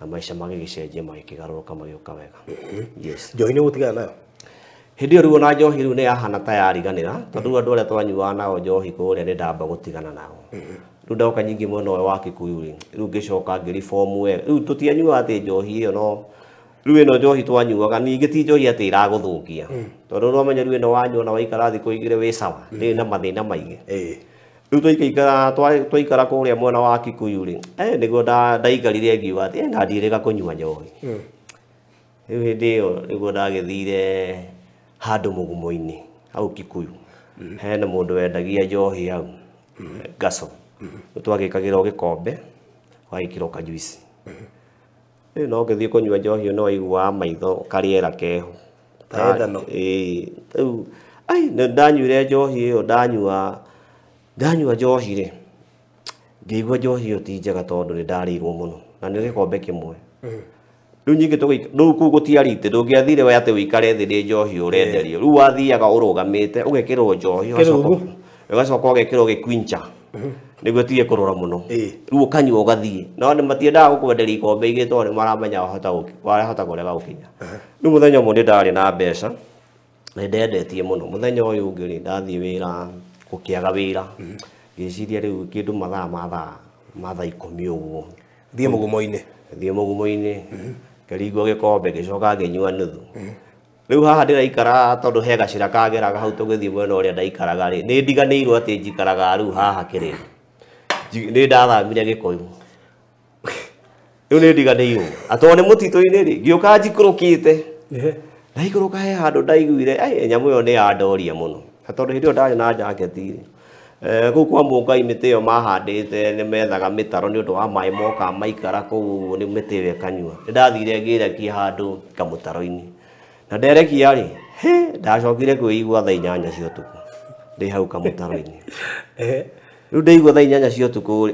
B: na maica magĩgĩcenjia magĩkĩgarũrũka magĩũka wega. Yes.
C: Njohi nĩ ũgũtigana nayo?
B: Hĩndĩ ĩyo rĩu ona njohi rĩu nĩ yahana ta yariganĩra, tondũ rĩu andũ arĩa twanyuaga nao njohi kũrĩa nĩ ndamba gũtigana nao. Rĩu ndoka nyingĩ mwena ũyũ wa Kikuyu rĩ, rĩu ngĩcoka ngĩribomu wega. Rĩu tũtianyuaga atĩ njohi ĩyo no rĩu ĩno njohi twanyuaga ningĩ ti njohi atĩ ĩragũthũkia. Tondũ nĩwamenya rĩu ĩno wanyua na waikara thikũ igĩrĩ wĩ sawa, ndĩrĩ na mathĩna maingĩ. Rĩu twaikara kũrĩa mwena wa Kikuyu rĩ, nĩguo ndaikarire ngiuga atĩ na ndirĩga kũnyua njohi. Rĩu hĩndĩ ĩyo nĩguo ndagĩthire handũ mũgumo-inĩ hau Kikuyu. Hena mũndũ wendagia njohi hau, ngaco. Rĩu twagĩkagĩrwo gĩkombe, ũgagĩkĩrwo kajuici. Rĩu no ũngĩthiĩ kũnyua njohi no waiguaga maitho karĩera keho.
C: Ta ethano.
B: Ĩĩ. Rĩu ai ndanyuire njohi ĩyo ndanyua njohi rĩ, ngĩigua njohi ĩyo ti njega tondũ nĩ ndarĩirwo mũno na nĩ gĩkombe kĩmwe. Rĩu nyingĩ rĩu kũu gũtiarĩte, ndũngĩathire we atĩ ũikare thĩ nĩ njohi ũrenderio. Rĩu wathiaga ũrũgamĩte ũgekĩrwo njohi, ũgacoka ũgekĩrwo gĩkwincha nĩguo ĩtige kũrũra mũno. Rĩu ũkanyua ũgathiĩ. No nĩ matiendaga gũkwenderia ikombe igĩrĩ tondũ nĩ maramenya wahota kũrega gũkinya. Rĩu mũthenya ũmwe nĩ ndarĩ na mbeca, nĩ ndendetie mũno. Mũthenya ũyũ ũngĩ rĩ, ndathiĩ wĩra, gũkĩaga wĩra. Ngĩciria rĩu kĩndũ mathaa ma thaa 10 ũguo.
C: Thiĩ mũgumo-inĩ.
B: Thiĩ mũgumo-inĩ. Ngĩringwo gĩkombe ngĩcoka ngĩnyua nuthu. Rĩu haha ndĩraikara tondũ he gacĩra kageraga hau tũgĩthiĩ mwena ũrĩa ndaikaraga rĩ, nĩ ndiganĩirwo atĩ njikaraga rĩu haha kĩrĩa. Nĩ ndathamire Gĩkũyũ. Rĩu nĩ ndiganĩirwo. Atoo nĩ mũtitũ-inĩ rĩ, ngĩũka njikũrũkĩte. Ndaikũrũka he handũ ndaiguire, ai nyamũ ĩyo nĩ yandoria mũno. Tondũ hĩndĩ ĩyo ndarĩ na jaketi rĩ. Kũu kwa Mũngai mĩtĩ ĩyo mahandĩte nĩ methaga mĩtaro nĩ ũndũ wa maĩ moka maikara kũu nĩ mĩtĩ ĩyo ĩkanyua. Nĩ ndathire ngĩrekia handũ kamũtaro-inĩ. Na nderekia rĩ, ndacokire kwĩigua thaa 8 cia ũtukũ. Ndĩ hau kamũtaro-inĩ. Rĩu ndaigua thaa 8 cia ũtukũ rĩ,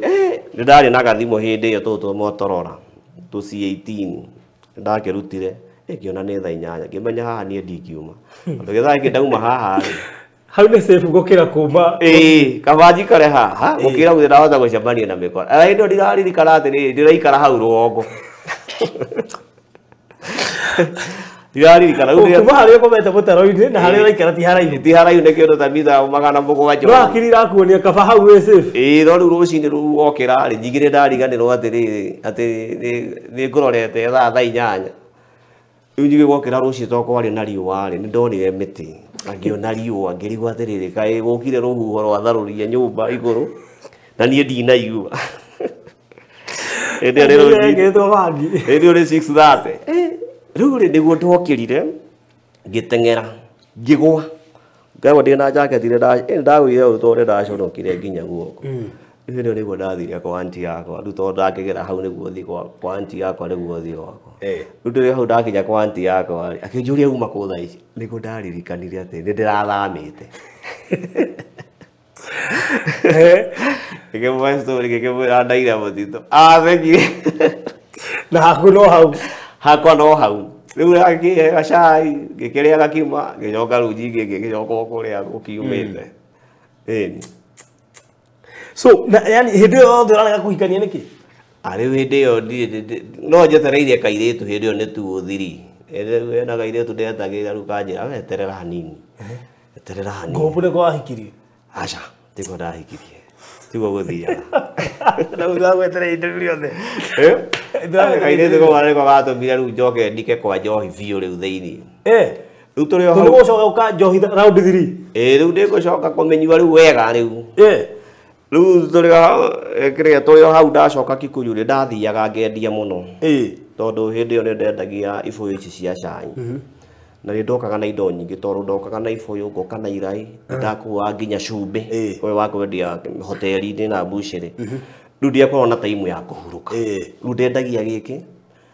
B: nĩ ndarĩ na gathimũ hĩndĩ ĩyo tũtũ Motorola, tũ C18. Ndakĩrutire, ngĩona nĩ thaa 8, ngĩmenya haha niĩ ndingiuma. Tondũ gĩthaa gĩkĩ ndauma haha rĩ,
C: hau nĩ safe gũkĩra kuma.
B: Kaba njikare haha, gũkĩra gũthiĩ ndahota gũcemania na mĩkora. Hĩndĩ ĩyo ndiraririkana atĩrĩrĩ, ndĩraikara hau rũgongo. Ndiraririkana. Rĩu
C: kuma harĩa ũkomete mũtaro-inĩ na harĩa ũraikara ti haraihu.
B: Ti haraihu nĩ kĩndũ ta mita 700.
C: No hakiri irakuonia kaba hau wĩ safe.
B: No rĩu rũcinĩ rũu wokĩra rĩ, nyingĩ nĩ ndariganĩrwo atĩrĩrĩ, atĩ nĩ ngũrorete thaa 8. Rĩu nyingĩ gwokĩra rũcinĩ tondũ kwarĩ na riũa rĩ, nĩ ndonire mĩtĩ. Ngĩona riũa, ngĩrigwo atĩrĩrĩ, kaĩ gũkire rũhuho rwatharũria nyũmba igũrũ, na niĩ ndinaigua. Hĩndĩ ĩyo nĩ rũcinĩ. Hĩndĩ ĩyo nĩ 6:30. Rĩu rĩ, nĩguo ndokĩrire, ngĩteng'era, ngĩgũa. Ngagwa ndĩ na jaketi rĩ, ndagũire ũũ tondũ nĩndaconokire nginya guoko. Rĩu hĩndĩ ĩyo nĩguo ndathire kwa aunty yakwa, rĩu tondũ ndakĩgera hau nĩguo thiĩ kwa aunty yakwa nĩguo thiĩ gwakwa. Rĩu ndĩrĩ hau ndakinya kwa aunty yakwa rĩ, akĩnjũria uma kũ thaa ici, nĩguo ndaririkanire atĩ nĩ ndĩrathamĩte. Ngĩkĩmũhe story, ngĩkĩmwĩra ndaire mũtitũ. Athekire.
C: Na haku no hau.
B: Hakwa no hau. Rĩu akĩhe gacai, ngĩkĩrĩa gakima, ngĩcoka rĩu nyingĩ ngĩgĩcoka o kũrĩa gũkiumĩte.
C: So, na yani hĩndĩ ĩyo yothe ũrarega kũhikania nĩkĩ?
B: Rĩu hĩndĩ ĩyo no njetereire kairĩtu hĩndĩ ĩyo nĩ 203. Ena kairĩtu ndetagĩra rĩu kanjĩra, we eterera hanini. Eterera hanini.
C: Ngũmbu nĩko wahikirie?
B: Aca, tiguo ndahikirie. Tiguo gũthiaga.
C: Na ũndũ wa gweterera indo rĩothe.
B: Kairĩtu kau nĩko gatũmire rĩu njoke ndike kwa njohi biũ rĩu thĩinĩ. Rĩu tũrĩ o hau.
C: Tondũ ũgũcoka gũka njohi round 3.
B: Rĩu ndĩgũcoka kũmĩnyua rĩu wega rĩu. Rĩu tũrĩ tũrĩ o hau ndacoka Kikuyu rĩ, ndathiaga ngendia mũno. Tondũ hĩndĩ ĩyo nĩ ndendagia ibũyũ ici cia cai. Na nĩ ndokaga na indo nyingĩ tondũ ndokaga na ibũyũ, ngoka na irai, ndakuaga nginya cumbĩ ũyũ wa kwendia hoteli-inĩ na mbucĩrĩ. Rĩu ndiakoragwo na time ya kũhurũka. Rĩu ndendagia gĩkĩ,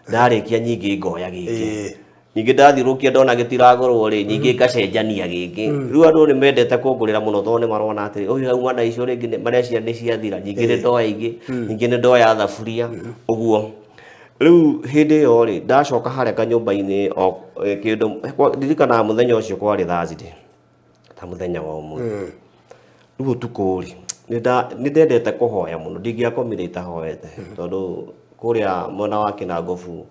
B: ndarĩkia nyingĩ ngoya gĩkĩ. Nyingĩ ndathiũrũkia ndona gĩtiragũrwo rĩ, nyingĩ ngacenjania gĩkĩ. Rĩu andũ nĩ mendete kũngũrĩra mũno tondũ nĩ marona atĩrĩ, ũyũ auma na icio rĩngĩ mareciria nĩ ciathira. Nyingĩ nĩ ndoya ingĩ, nyingĩ nĩ ndoya thaburia, ũguo. Rĩu hĩndĩ ĩyo rĩ, ndacoka harĩa kanyũmba-inĩ o kĩndũ, ndirikanaga mũthenya ũcio kwarĩ Thursday, ta mũthenya wa ũmũthĩ. Rĩu ũtukũ rĩ, nĩ ndendete kũhoya mũno, ndingĩakomire itahoete, tondũ kũrĩa mwena wa Kĩnangobu,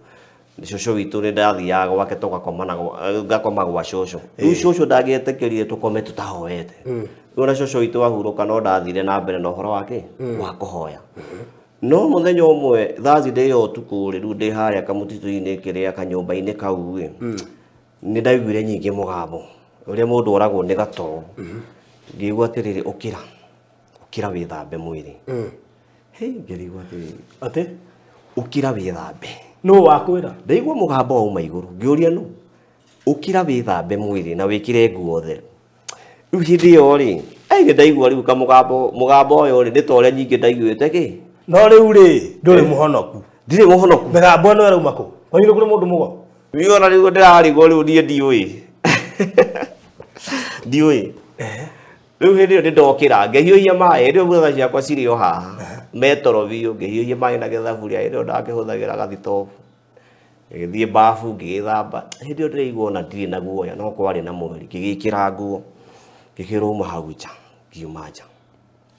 B: cũcũ witũ nĩ ndathiaga gwake tũgakomana ngakoma gwa cũcũ. Rĩu cũcũ ndangĩetĩkĩrire tũkome tũtahoete. Rĩu ona cũcũ witũ ahurũka no ndathire na mbere na ũhoro wake wa kũhoya. No mũthenya ũmwe Thursday ĩyo ũtukũ rĩ, rĩu ndĩ harĩa kamũtitũ-inĩ kĩrĩa kanyũmba-inĩ kau rĩ, nĩ ndaiguire nyingĩ mũgambo ũrĩa mũndũ oragwo nĩ gatoro. Ngĩigua atĩrĩrĩ, ũkĩra, ũkĩra wĩthambe mwĩrĩ. Ngĩrigwo atĩrĩrĩ.
C: Atĩ?
B: Ũkĩra wĩthambe.
C: Nũ wakwĩra?
B: Ndaigua mũgambo wauma igũrũ, ngĩũria nũ? Ũkĩra wĩthambe mwĩrĩ na wĩkĩre nguo theru. Rĩu hĩndĩ ĩyo rĩ, nĩ ndaigua rĩu kamũgambo, mũgambo ũyũ rĩ, nĩ ta ũrĩa nyingĩ ndaiguĩte kĩ?
C: No rĩu rĩ, ndũrĩ mũhonoku.
B: Ndirĩ mũhonoku.
C: Mĩgambo ĩno ĩrauma kũ? Kwanyu nĩ kũrĩ mũndũ mũgo?
B: Niĩ ona rĩu ndĩrarigwo rĩu niĩ ndiũĩ. Ndiũĩ. Rĩu hĩndĩ ĩyo nĩndokĩra, ngĩhiũhia maĩ, hĩndĩ ĩyo mbeca ciakwa cirĩ o haha. Metoro biũ, ngĩhiũhia maĩ na gĩthaburia, hĩndĩ ĩyo ndakĩhũthagĩra gathitobu. Ngĩgĩthiĩ bafu, ngĩgĩthamba. Hĩndĩ ĩyo ndĩraigua ona ndirĩ na guoya, no kwarĩ na mweri. Ngĩgĩkĩra nguo, ngĩkĩrwo uma hau nja, ngiuma nja.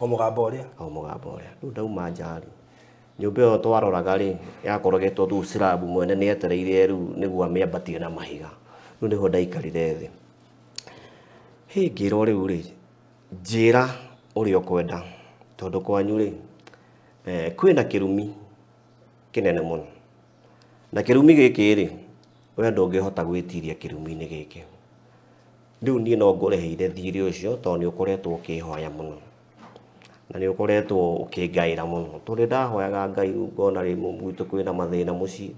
C: O mũgambo ũrĩa?
B: O mũgambo ũrĩa. Rĩu ndauma nja rĩ, nyũmba ĩyo twaroraga rĩ, yakorogetwo rĩu slab, mwene nĩ etereire rĩu nĩguo amĩambatie na mahiga. Rĩu nĩho ndaikarire thĩ. Ngĩrwo rĩu rĩ, njĩra ũrĩa ũkwenda, tondũ kwanyu rĩ, kwĩna kĩrumi kĩnene mũno na kĩrumi gĩkĩ rĩ we ndũngĩhota gwĩtiria kĩrumi-inĩ gĩkĩ rĩu niĩ no ngũrĩhĩire thirĩ ũcio tondũ nĩ ũkoretwo ũkĩhoya mũno na nĩ ũkoretwo ũkĩngaĩra mũno tondũ ndahoyaga Ngai ngona rĩmwe gwitũ kwĩna mathĩna mũciĩ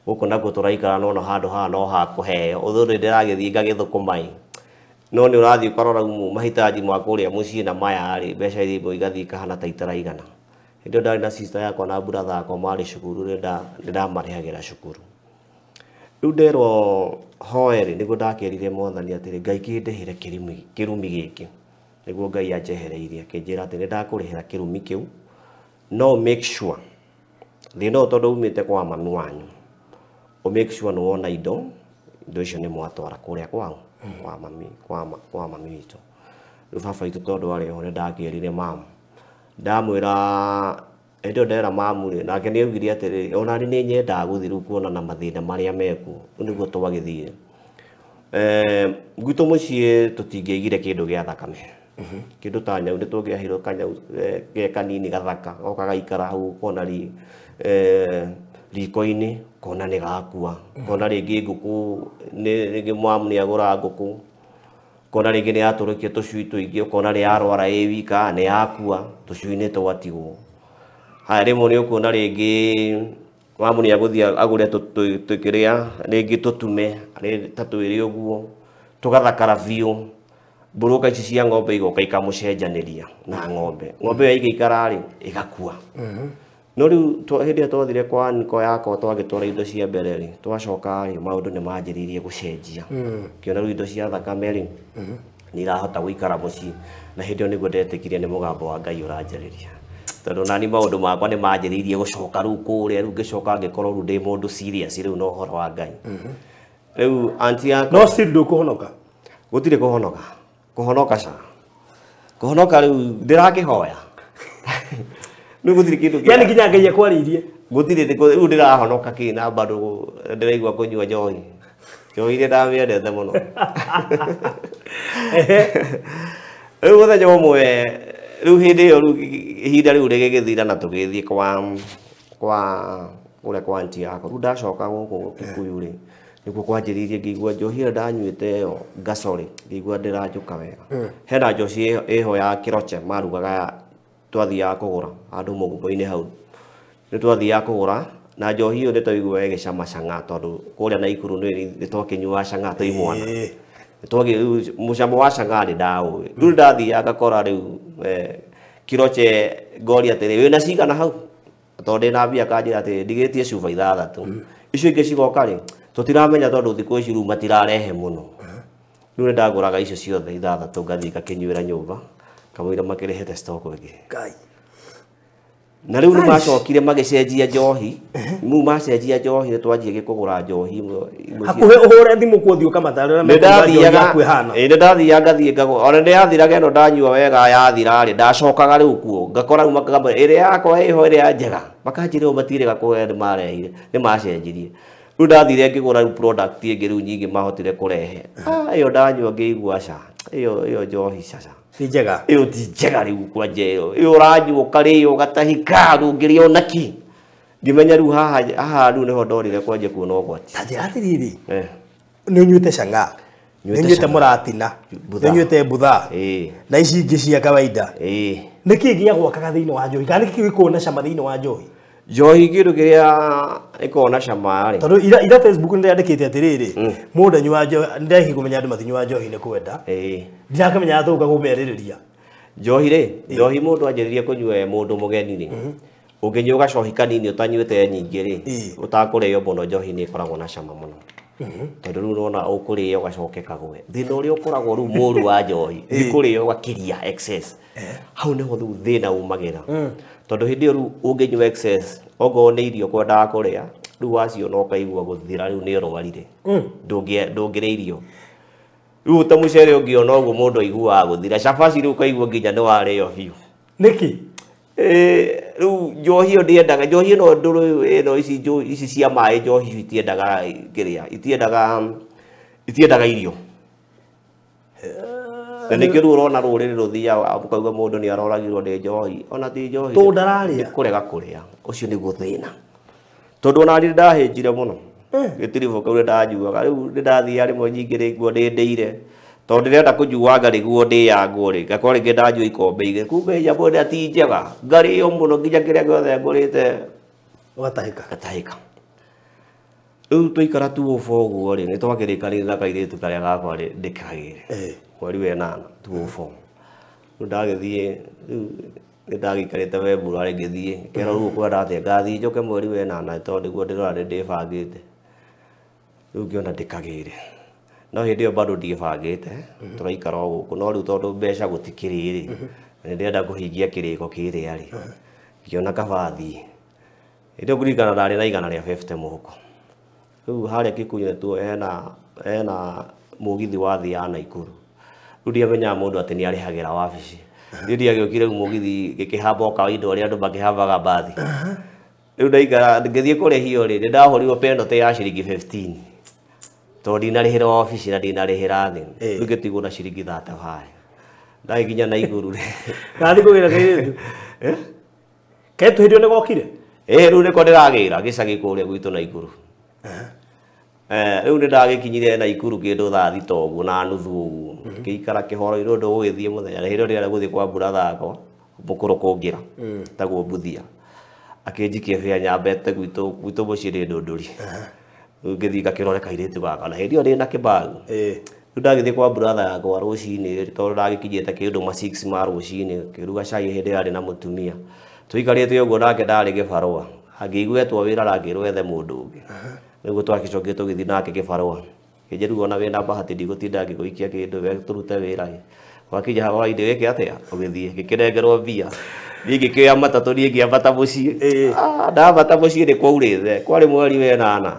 B: gũkũ nakuo tũraikara no handũ haha no hakũheo ũthũrĩ ndĩragĩthiĩ ngagĩthũkũma ĩ no nĩ ũrathiĩ ũkarora mahitaji ma kũrĩa mũciĩ na maya rĩ mbeca iria imwe igathiĩ ikahana ta itaraigana hĩndĩ ĩyo ndarĩ na sister yakwa na brother yakwa marĩ cukuru nĩ ndamarĩhagĩra cukuru rĩu nderwo hoe rĩ nĩguo ndakĩrire mwathani atĩrĩ Ngai kĩndĩhĩre kĩrumi gĩkĩ nĩguo Ngai anjehereirie akĩnjĩra atĩ nĩ ndakũrĩhĩra kĩrumi kĩu no make sure thĩna ũyũ tondũ umĩte kwa mami wanyu o make sure nĩ wona indo icio nĩ mwatwara kũrĩa kwao kwa mami witũ rĩu baba witũ tondũ arĩ ho nĩ ndakĩrire mamu ndamwĩra hĩndĩ ĩyo ndera mamu rĩ nake nĩ augire atĩrĩrĩ ona niĩ nĩ nyendaga gũthiĩ rĩu kuona na mathĩna marĩa mekuo rĩu nĩguo twagĩthire gwitũ mũciĩ tũtingĩaigire kĩndũ gĩa thakame kĩndũ ta nyau nĩ tũngĩaheirwo kanyau ge kanini gathaka goka gaikara hau ũkona riko-inĩ kona nĩ gakua kona rĩngĩ ngũkũ rĩngĩ mamu nĩ agũra ngũkũ kona rĩngĩ nĩ yatũrũkia tũcui tũingĩ ũkona nĩ yarwara ĩ wika nĩ yakua tũcui nĩ twatigwo haya rĩmwe nĩ ũkuona rĩngĩ mamu nĩ agũthiĩ agũre tũkĩrĩa rĩngĩ tũtume ta twĩrĩ ũguo tũgathakara biũ mbũrũka ici cia ng'ombe igoka ikamũcenjanĩria na ng'ombe ng'ombe ĩyo ĩgĩikara rĩ ĩgakua no rĩu hĩndĩ ĩrĩa twathire kwa niko yakwa twagĩtwara indo cia mbere rĩ twacoka rĩ maũndũ nĩ manjĩrĩirie gũcenjia ngĩona rĩu indo cia thakame rĩ nĩ irahota gũikara mũciĩ na hĩndĩ ĩyo nĩguo ndetĩkirie nĩ mũgambo wa Ngai ũranjarĩria tondũ nani maũndũ makwa nĩ manjĩrĩirie gũcoka rĩu kũrĩa rĩu ngĩcoka ngĩkorwo rĩu ndĩ mũndũ serious rĩu na ũhoro wa Ngai rĩu auntie yakwa
C: no still ndũkũhonoka
B: gũtirĩ kũhonoka kũhonoka ca kũhonoka rĩu ndĩrakĩhoya rĩu gũtirĩ kĩndũ
C: yani nginya Ngai akwarĩirie
B: gũtirĩ rĩu ndĩrahonoka kĩ na bado ndĩraigua kũnyua njohi njohi iria ndamĩendete mũno rĩu mũthenya ũmwe rĩu hĩndĩ ĩyo rĩu ihinda rĩu rĩgĩgĩthira na tũgĩthiĩ kwa kũrĩa kwa auntie yakwa rĩu ndacoka gũkũ Kikuyu rĩ nĩguo kwanjĩrĩirie ngĩigua njohi ĩyo ndanyuĩte ĩyo ngacorĩ ngĩigua ndĩranjũka wega hena njohi ĩho ya kĩroche marugaga twathiaga kũgũra handũ mũgũnda-inĩ hau nĩ twathiaga kũgũra na njohi ĩyo nĩ twaiguaga ĩgĩcama cang'aa tondũ kũrĩa Naikuru nĩ twakĩnyuaga cang'aa twĩ imwana mũcamo wa cang'aa nĩ ndaũĩ rĩu ndathiaga ngakora rĩu kĩroche ngoria atĩrĩ wĩna cigana hau tondũ ndĩna mbia akanjĩra atĩrĩ ndigĩtie cuba ithathatũ icio ingĩ cigoka rĩ tũtiramenya tondũ thikũ ici rĩu matirarehe mũno rĩu nĩ ndagũraga icio ciothe ithathatũ ngathiĩ ngakĩnyuĩra nyũmba kamũira makĩrehete stock ĩngĩ
C: Ngai
B: na rĩu nĩ macokire magĩcenjia njohi mu macenjia njohi nĩ twanjie kũgũra njohi
C: hakuhĩ ũhũre thimũ kuo thiĩ ũkamatare ũrĩa mekũiga njohi yaku ĩhana
B: nĩ ndathiaga ngathiĩ ngagũra ona nĩ yathiraga ĩno ndanyua wega yathira rĩ ndacokaga rĩu kuo ngakora rĩu makamba ĩrĩa yakwa ĩho ĩrĩa njega makanjĩra ũũ matirĩga kũhe nĩ marehire nĩ macenjirie rĩu ndathire ngĩgũra rĩu product ĩngĩ rĩu nyingĩ mahotire kũrehe ĩyo ndanyua ngĩigua ca ĩyo njohi caca
C: ti njega
B: ĩyo ti njega rĩu kwanja ĩyo ĩyo ũranyua ũkarĩo ũgatahĩka ndũngĩrĩa ona kĩ ngĩmenya rĩu haha rĩu nĩho ndorire kwanja kuona ũgwati
C: ta njĩra atĩrĩrĩ nĩ ũnyuĩte cang'aa nĩ ũnyuĩte mũratina nĩ ũnyuĩte mbutha na ici ingĩ cia kawaida nĩ kĩĩ gĩagwakaga thĩinĩ wa njohi kana nĩ kĩĩ gĩkoragwo na cama thĩinĩ wa njohi
B: njohi kĩndũ kĩrĩa ĩkoragwo na cama rĩ
C: tondũ ira Facebook nĩ ndĩrandĩkĩte atĩrĩrĩ mũndũ anyuaga njohi nĩ kũmenya andũ matinyuaga njohi nĩ kwenda ndirakĩmenya tũka kũmerĩrĩria
B: njohi rĩ njohi mũndũ anjĩrĩria kũnyua e mũndũ mũgeni rĩ ũngĩnyua gacohi kanini ũtanyuĩte nyingĩ rĩ ũtakũrĩo mũno njohi nĩ ĩkoragwo na cama mũno tondũ rĩu nĩwona ũkũrĩo ũgacoke kagwe thĩna ũrĩa ũkoragwo rĩu mũru wa njohi nĩ kũrĩo ũgakĩria excess hau nĩho rĩu thĩna umagĩra tondũ hĩndĩ ĩyo rĩu ũngĩnyua excess okorwo nĩ irio kwendaga kũrĩa rĩu waciona ũkaigua gũthira rĩu nĩ ũrwarire ndũngĩrĩa irio rĩu ta mũcere ũngĩona ũguo mũndũ aiguaga gũthira cabaci rĩu ũkaigua nginya nĩ warĩo biũ
C: nĩkĩ
B: rĩu njohi ĩyo ndĩendaga njohi ĩno ndũrũ ĩno ici cia maĩ njohi itiendaga kĩrĩa itiendaga irio na nĩkĩo rĩu ũrona rũrĩrĩ rũthiaga ũkauga mũndũ nĩ aroragirwo nĩ njohi ona ti njohi
C: tondũ ndararĩa
B: nĩ kũrega kũrĩa ũcio nĩguo thĩna Tondu ona nĩ ndahĩnjire mũno. Gĩtiribũ kĩu nĩ ndajuaga rĩu nĩ ndathiaga rĩmwe nyingĩ rĩguo ndĩndĩire. Tondũ ndĩrenda kũnyuanga nĩguo ndĩyangwo rĩ ngakorwo rĩngĩ ndanyua ikombe igĩrĩ kumbe nyamũ ĩrĩa ti njega ngarĩo mũno nginya kĩrĩa gĩothe ngũrĩte
C: ũgatahĩka
B: gatahĩka. Rĩu twaikara 204 ũguo rĩ nĩ twakĩrĩkanire na kairĩtu karĩa gakwa rĩ ndĩkagĩre mweri wa ĩnana 204. Rĩu ndagĩthiĩ rĩu nĩ ndagĩikarĩte February ngĩthiĩ ngĩkerwo rĩu ũkwenda atĩa ngathiĩ njoke mweri wa ĩnana tondũ nĩguo ndĩrora nĩ ndĩbangĩte. Rĩu ngĩona ndĩkagĩre. No hĩndĩ ĩyo bado ndiĩbangĩte tũraikara o gũkũ no rĩu tondũ mbeca gũtikĩrĩ rĩ na nĩndĩrenda kũhingia kĩrĩko kĩrĩa rĩ ngĩona kaba thiĩ. Hĩndĩ ĩyo ngũririkana ndarĩ na 150 mũhuko. Rĩu harĩa Kikuyu nĩtuo hena mũgithi wathiaga Naikuru. Rĩu ndiamenyaga mũndũ atĩ nĩ arĩhagĩra wabici. Niĩ ndiagĩũkire rĩu mũgithi ngĩkĩhamba o kawaida ũrĩa andũ makĩhambaga mbathi. Rĩu ndaikara ngĩthiĩ kũrĩhio rĩ nĩ ndahũrirwo penalty ya ciringi 15. Tondũ ndinarĩhĩra wabici na ndinarĩhĩra thĩ. Rĩu ngĩtigwo na ciringi 35. Ndagĩkinya Naikuru rĩ.
C: Ndathiĩ kũgĩra kairĩtu. Kairĩtu hĩndĩ ĩyo nĩgokire?
B: Ĩĩ rĩu nĩko ndĩragĩra gĩcagi kũrĩa gwitũ Naikuru. Rĩu nĩ ndagĩkinyire Naikuru kĩndũ thaa thita ũguo na nuthu ũguo. Ngĩikara kĩhoro-inĩ ũndũ ũgũgĩthiĩ mũthenya. Na hĩndĩ ĩyo ndĩrenda gũthiĩ kwa brother yakwa mũkũrũ kũngĩra etagwo Mbuthia. Akĩnjikia bĩa nyambete gwitũ mũciĩ ndĩ Ndũndũri. Rĩu ngĩthiĩ ngakĩrore kairĩtu gaka na hĩndĩ ĩyo ndĩna kĩbagu. Rĩu ndagĩthiĩ kwa brother yakwa rũcinĩ tondũ ndagĩkinyĩte kĩndũ ma 6 ma rũcinĩ ngĩruga cai hĩndĩ ĩyo arĩ na mũtumia. Tũikarĩte ũguo nake ndarĩ gĩbarũa. Angĩigua etwo wĩra arangĩrwo ethe mũndũ ũngĩ. Nĩguo twagĩcokire tũgĩthiĩ nake gĩbarũa. Kĩnjĩra rĩu ona wĩna bahati ndigũtinda ngĩgũikia kĩndũ we tũrute wĩra ĩ. Gwakinya hwaĩ-inĩ wĩke atĩa? Ũgĩthiĩ ngĩkĩnengerwo mbia. Niĩ ngĩkĩoya matatũ niĩ ngĩambata mũciĩ. Ndambata mũciĩ nĩ kwaurĩte kwarĩ mweri wa ĩnana.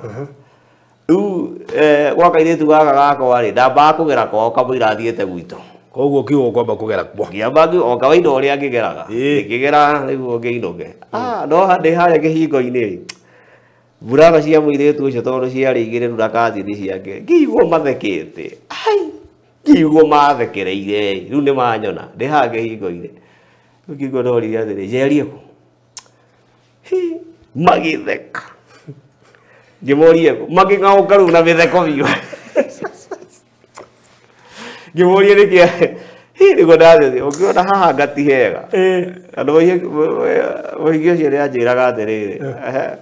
B: Rĩu gwa kairĩtu gaka gakwa rĩ ndambaga kũgera kwao kamũira thiĩte gwitũ.
C: Koguo ũkiuga ũkwamba kũgera kwao.
B: Ngĩamba o kawaida ũrĩa ngĩgeraga. Ngĩgera nĩguo ngĩinũke. No ndĩ harĩa kĩhingo-inĩ rĩ mburaba cia mũirĩtu ũcio tondũ ciarĩ igĩrĩ rĩu na kazini ciake ngĩigua mathekete. Ai ngĩigua mathekereire rĩu nĩ manyona ndĩ haha kĩhingo-inĩ. Rĩu ngĩigua ndoririe atĩrĩ njerie kũ? Magĩtheka. Ngĩmoria kũ? Makĩng'aũka rĩu na mĩtheko biũ. Ngĩmoria nĩkĩ? Nĩguo ndathĩ ũngĩona haha ngati hega. Andũ mũhiki ũcio nĩ anjĩraga atĩrĩrĩ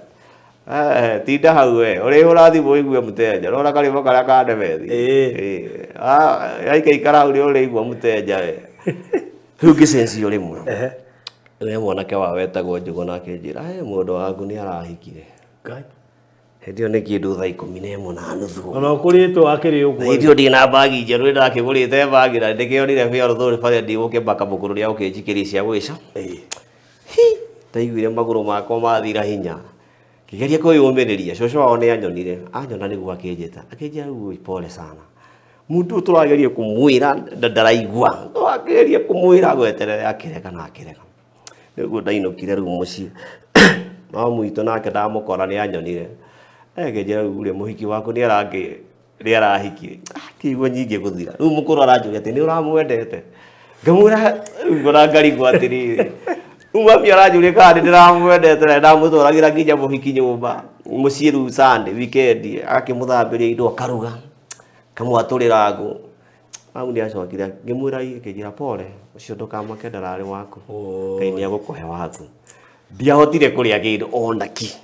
B: tinda hau we ũrĩhũra thimũ ũigue mũtenja ũrona karĩmbo karĩa ka Ndemethi. Aikaikara hau nĩ ũrĩigua mũtenja we. Rĩu ngĩcencio rĩmwe. Rĩrĩa mwanake wao wetagwo Njũgũna akĩnjĩra mũndũ waku nĩ arahikire. Hĩndĩ ĩyo nĩ kĩndũ thaa 11:30.
C: Ona ũkũrĩtwo akĩrĩ ũguo.
B: Hĩndĩ ĩyo ndĩ na mbagi njerũ nĩ ndakĩgũrĩte mbagi na ndĩkĩonire bĩa rũthũrĩ barĩa ndigũkĩmbaka mũkũrũ rĩa gũkĩnjikĩria cia gwĩca. Ndaiguire magũrũ makwa mathira hinya. Ngĩgeria kwĩyũmĩrĩria cũcũ wao nĩ anyonire anyona nĩguo akĩnjĩta akĩnjĩra rĩu pole sana. Mũndũ ũyũ tũrageria kũmwĩra ndaraigua. Tũrageria kũmwĩra gweterere akĩrega na akĩrega. Nĩguo ndainũkire rĩu mũciĩ. Mamu witũ nake ndamũkora nĩ anyonire. Akĩnjĩra rĩu rĩ mũhiki waku nĩ arahikire. Akĩigua nyingĩ gũthira. Rĩu mũkũrũ aranjũria atĩ nĩ ũramwendete. Ngamwĩra rĩu ngona ngarigwo atĩrĩrĩ. Rĩu mami aranjũria kana nĩ ndĩramwendete na ndamũtwaragĩra nginya mũhiki nyũmba mũciĩ rĩu Sunday weekend akĩmũthambĩria indo akaruga akamwatũrĩra ngũ. Mamu nĩ acokire ngĩmwĩra akĩnjĩra pole ũcio ndũkamake ndararĩ waku. Ngai nĩ egũkũhe waku. Ndiahotire kũrĩa kĩndũ ona kĩ.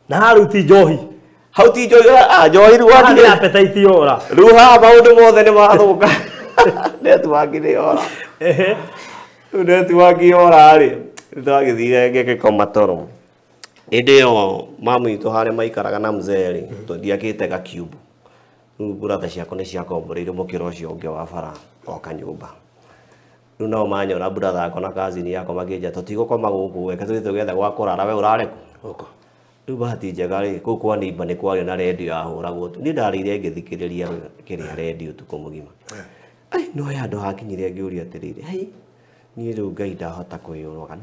C: Na haha rĩu ti njohi.
B: Hau ti njohi, njohi rĩu
C: Haha nĩ
B: watigire.
C: appetite yora.
B: Rĩu haha maũndũ mothe nĩ mathũka. Network nĩ yora. Rĩu network yora rĩ nĩndagĩthire ngĩgĩkoma toro. Hĩndĩ ĩyo mamu witũ harĩa maikaraga na mzee rĩ ndiakĩte gakiubu. Rĩu brother ciakwa nĩ ciakomboreire mũkĩra ũcio ũngĩ wa bara o kanyũmba. Rĩu nao manyona brother yakwa na cousin yakwa makĩnjĩra tũtigũkoma gũkũ reke tũthiĩ tũgethe gwa kũrara we ũrare kũ?
C: Gũkũ.
B: Rĩu bahati njega rĩ kũu kwa neighbor nĩ kwarĩ na rendio yahũragwo. Niĩ ndarĩire ngĩthikĩrĩria kĩrĩa rendio ũtukũ mũgima. Ai no he handũ hakinyire ngĩũria atĩrĩrĩ hei niĩ rĩu Ngai ndahota kwĩyũraga.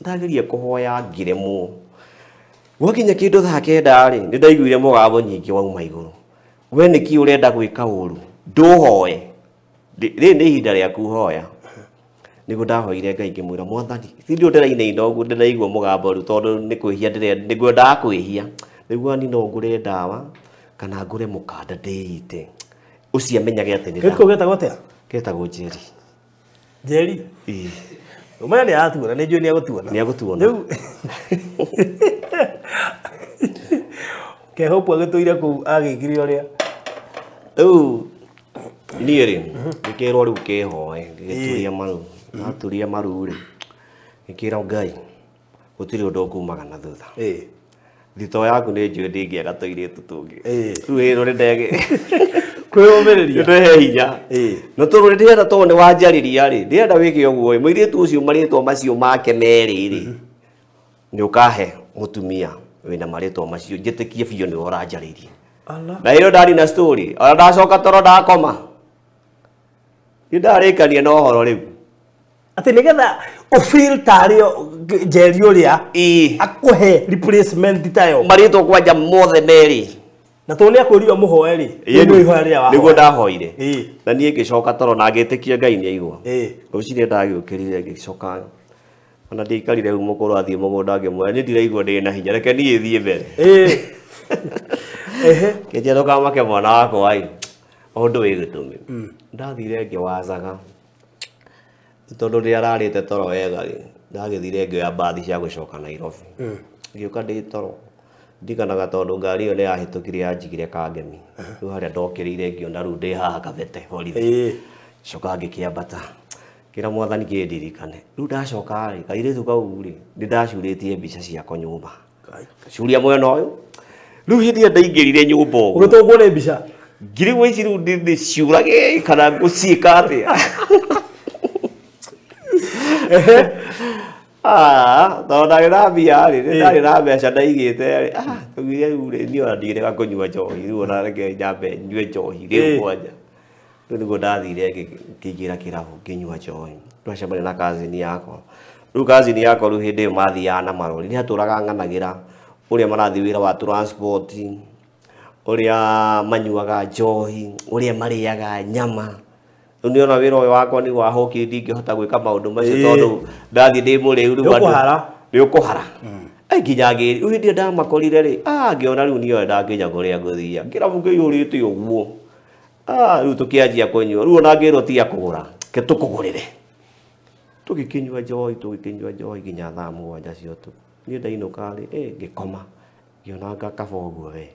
B: Ndageria kũhoya ngĩremwo. Gwakinya kĩndũ thaa 9 rĩ nĩ ndaiguire mũgambo nyingĩ wauma igũrũ. We nĩkĩ ũrenda gwĩka ũru? Ndũhoe. Rĩrĩ nĩ ihinda rĩaku hoya. Niguo ndahoire Ngai ngĩmwĩra Mwathani ti ndio ndĩrainaina ũguo ndĩraigua mũgambo rĩu tondũ nĩ kwĩhia nĩngwendaga kwĩhia nĩguo ni no ngũre ndawa kana ngũre mũkanda ndĩite ũcio amenyage atĩ nĩ
C: Gĩkũ getagwo atĩa?
B: Getagwo Njeri.
C: Njeri?
B: Ĩĩ.
C: Ũmenya nĩ aratuona, nĩ njũĩ nĩ egũtuona.
B: Nĩ egũtuona.
C: Rĩu Kehopu agĩtũire kũu agĩkire ũrĩa.
B: Rĩu niĩ rĩ ngĩkĩrwo rĩu kĩhoe ngĩgĩturia maru ndaturia maru rĩ ngĩkĩra Ngai gũtirĩ ũndũ ũkumaga na thutha.
C: Ĩĩ.
B: Thito yaku nĩ njũĩ ndĩngĩaga tũirĩtu tũngĩ.
C: Ĩĩ.
B: Rĩu ĩno nĩ ndege.
C: Kwĩyũmĩrĩria.
B: Nĩtũhe hinya.
C: Ĩĩ.
B: Na tondũ ndĩrenda tondũ nĩ wanjarĩria rĩ ndĩrenda wĩke ũguo ĩ mũirĩtu ũcio marĩtwa macio make merĩ rĩ nĩ ũkahe mũtumia wĩna marĩtwa macio njĩtĩkie biũ nĩwe ũranjarĩirie.
C: Ala.
B: Na ĩyo ndarĩ na story ona ndacoka toro ndakoma nĩ ndarĩkania na ũhoro rĩu.
C: Atĩ nĩgetha ũfeel tarĩ Njeri ũrĩa
B: Ĩĩ.
C: akũhe replacement tayo.
B: Marĩtwa kwanja mothe merĩ.
C: Na tondũ nĩ akwĩrire ũmũhoe rĩ, rĩu nĩ ihoya rĩrĩa wahoya.
B: Nĩguo ndahoire.
C: Ĩĩ.
B: Na niĩ ngĩcoka toro na ngĩtĩkia Ngai nĩ aigua.
C: Ĩĩ.
B: Rũcinĩ ndagĩũkĩrire ngĩcoka ona ndiaikarire rĩu mũkũrũ athiĩ mũgũnda ngĩmwĩra niĩ ndiraigua ndĩ na hinya reke niĩ thiĩ mbere.
C: Ĩĩ. Ehe.
B: Kĩnjĩra ndũkamake mwana wakwa ĩ ũndũ wĩ gĩtũmi. Ndathire ngĩwacaga tondũ rĩrĩa ararĩte toro wega rĩ ndagĩthire ngĩoya mbathi cia gũcoka Nairobi. Ngĩũka ndĩ toro ndirikanaga tondũ ngari ĩyo nĩ yahĩtũkire yanjigire Kangemi. Rĩu harĩa ndokĩrĩire ngĩona rĩu ndĩ haha Kabete borithi.
C: Ĩĩ.
B: Coka ngĩkĩambata kĩra Mwathani kĩndirikane. Rĩu ndacoka rĩ kairĩtu kau rĩ nĩ ndacurĩtie mbica ciako nyũmba. Ngacuria mwena ũyũ. Rĩu hĩndĩ ĩrĩa ndaingĩrire nyũmba ũguo
C: Ũgĩtũngwo nĩ mbica.
B: ngirigwo ici rĩu ndĩciũrage kana ngũciĩka atĩa. Ah, tondũ ndarĩ na mbia rĩ, nĩ ndarĩ na mbeca ndaigĩte rĩ, ah, tũgire rĩu rĩ, niĩ ona ndirega kũnyua njohi, rĩu ona reke nyambe nyue njohi rĩu kwanja. Rĩu nĩguo ndathire ngĩingĩra kĩrabu ngĩnyua njohi. Twacemania na cousin yakwa. Rĩu cousin yakwa rĩu hĩndĩ ĩyo mathiaga na marori, nĩ atũraga ng'anagĩra ũrĩa marathiĩ wĩra wa transport, ũrĩa manyuaga njohi, ũrĩa marĩaga nyama. Rĩu nĩ ona wĩra ũyũ wakwa nĩ wa hoki ndingĩhota gwĩka maũndũ macio tondũ ndathiĩ ndĩ mũrĩu rĩu
C: Nĩ ũkũhara.
B: Nĩ ũkũhara. Ai nginya rĩu hĩndĩ ĩrĩa ndamakorire rĩ, ah, ngĩona rĩu niĩ ndakinya kũrĩa ngũthiia. Kĩrabu kĩiyũrĩte ũguo. Ah, rĩu tũkĩanjia kũnyua. Rĩu ona ngĩrwo tiga kũgũra, ke tũkũgũrĩre. Tũgĩkĩnyua njohi, tũgĩkĩnyua njohi nginya thaa 7 cia ũtukũ. Niĩ ndainũka rĩ, ngĩkoma. Ngĩona anga kaba ũguo we.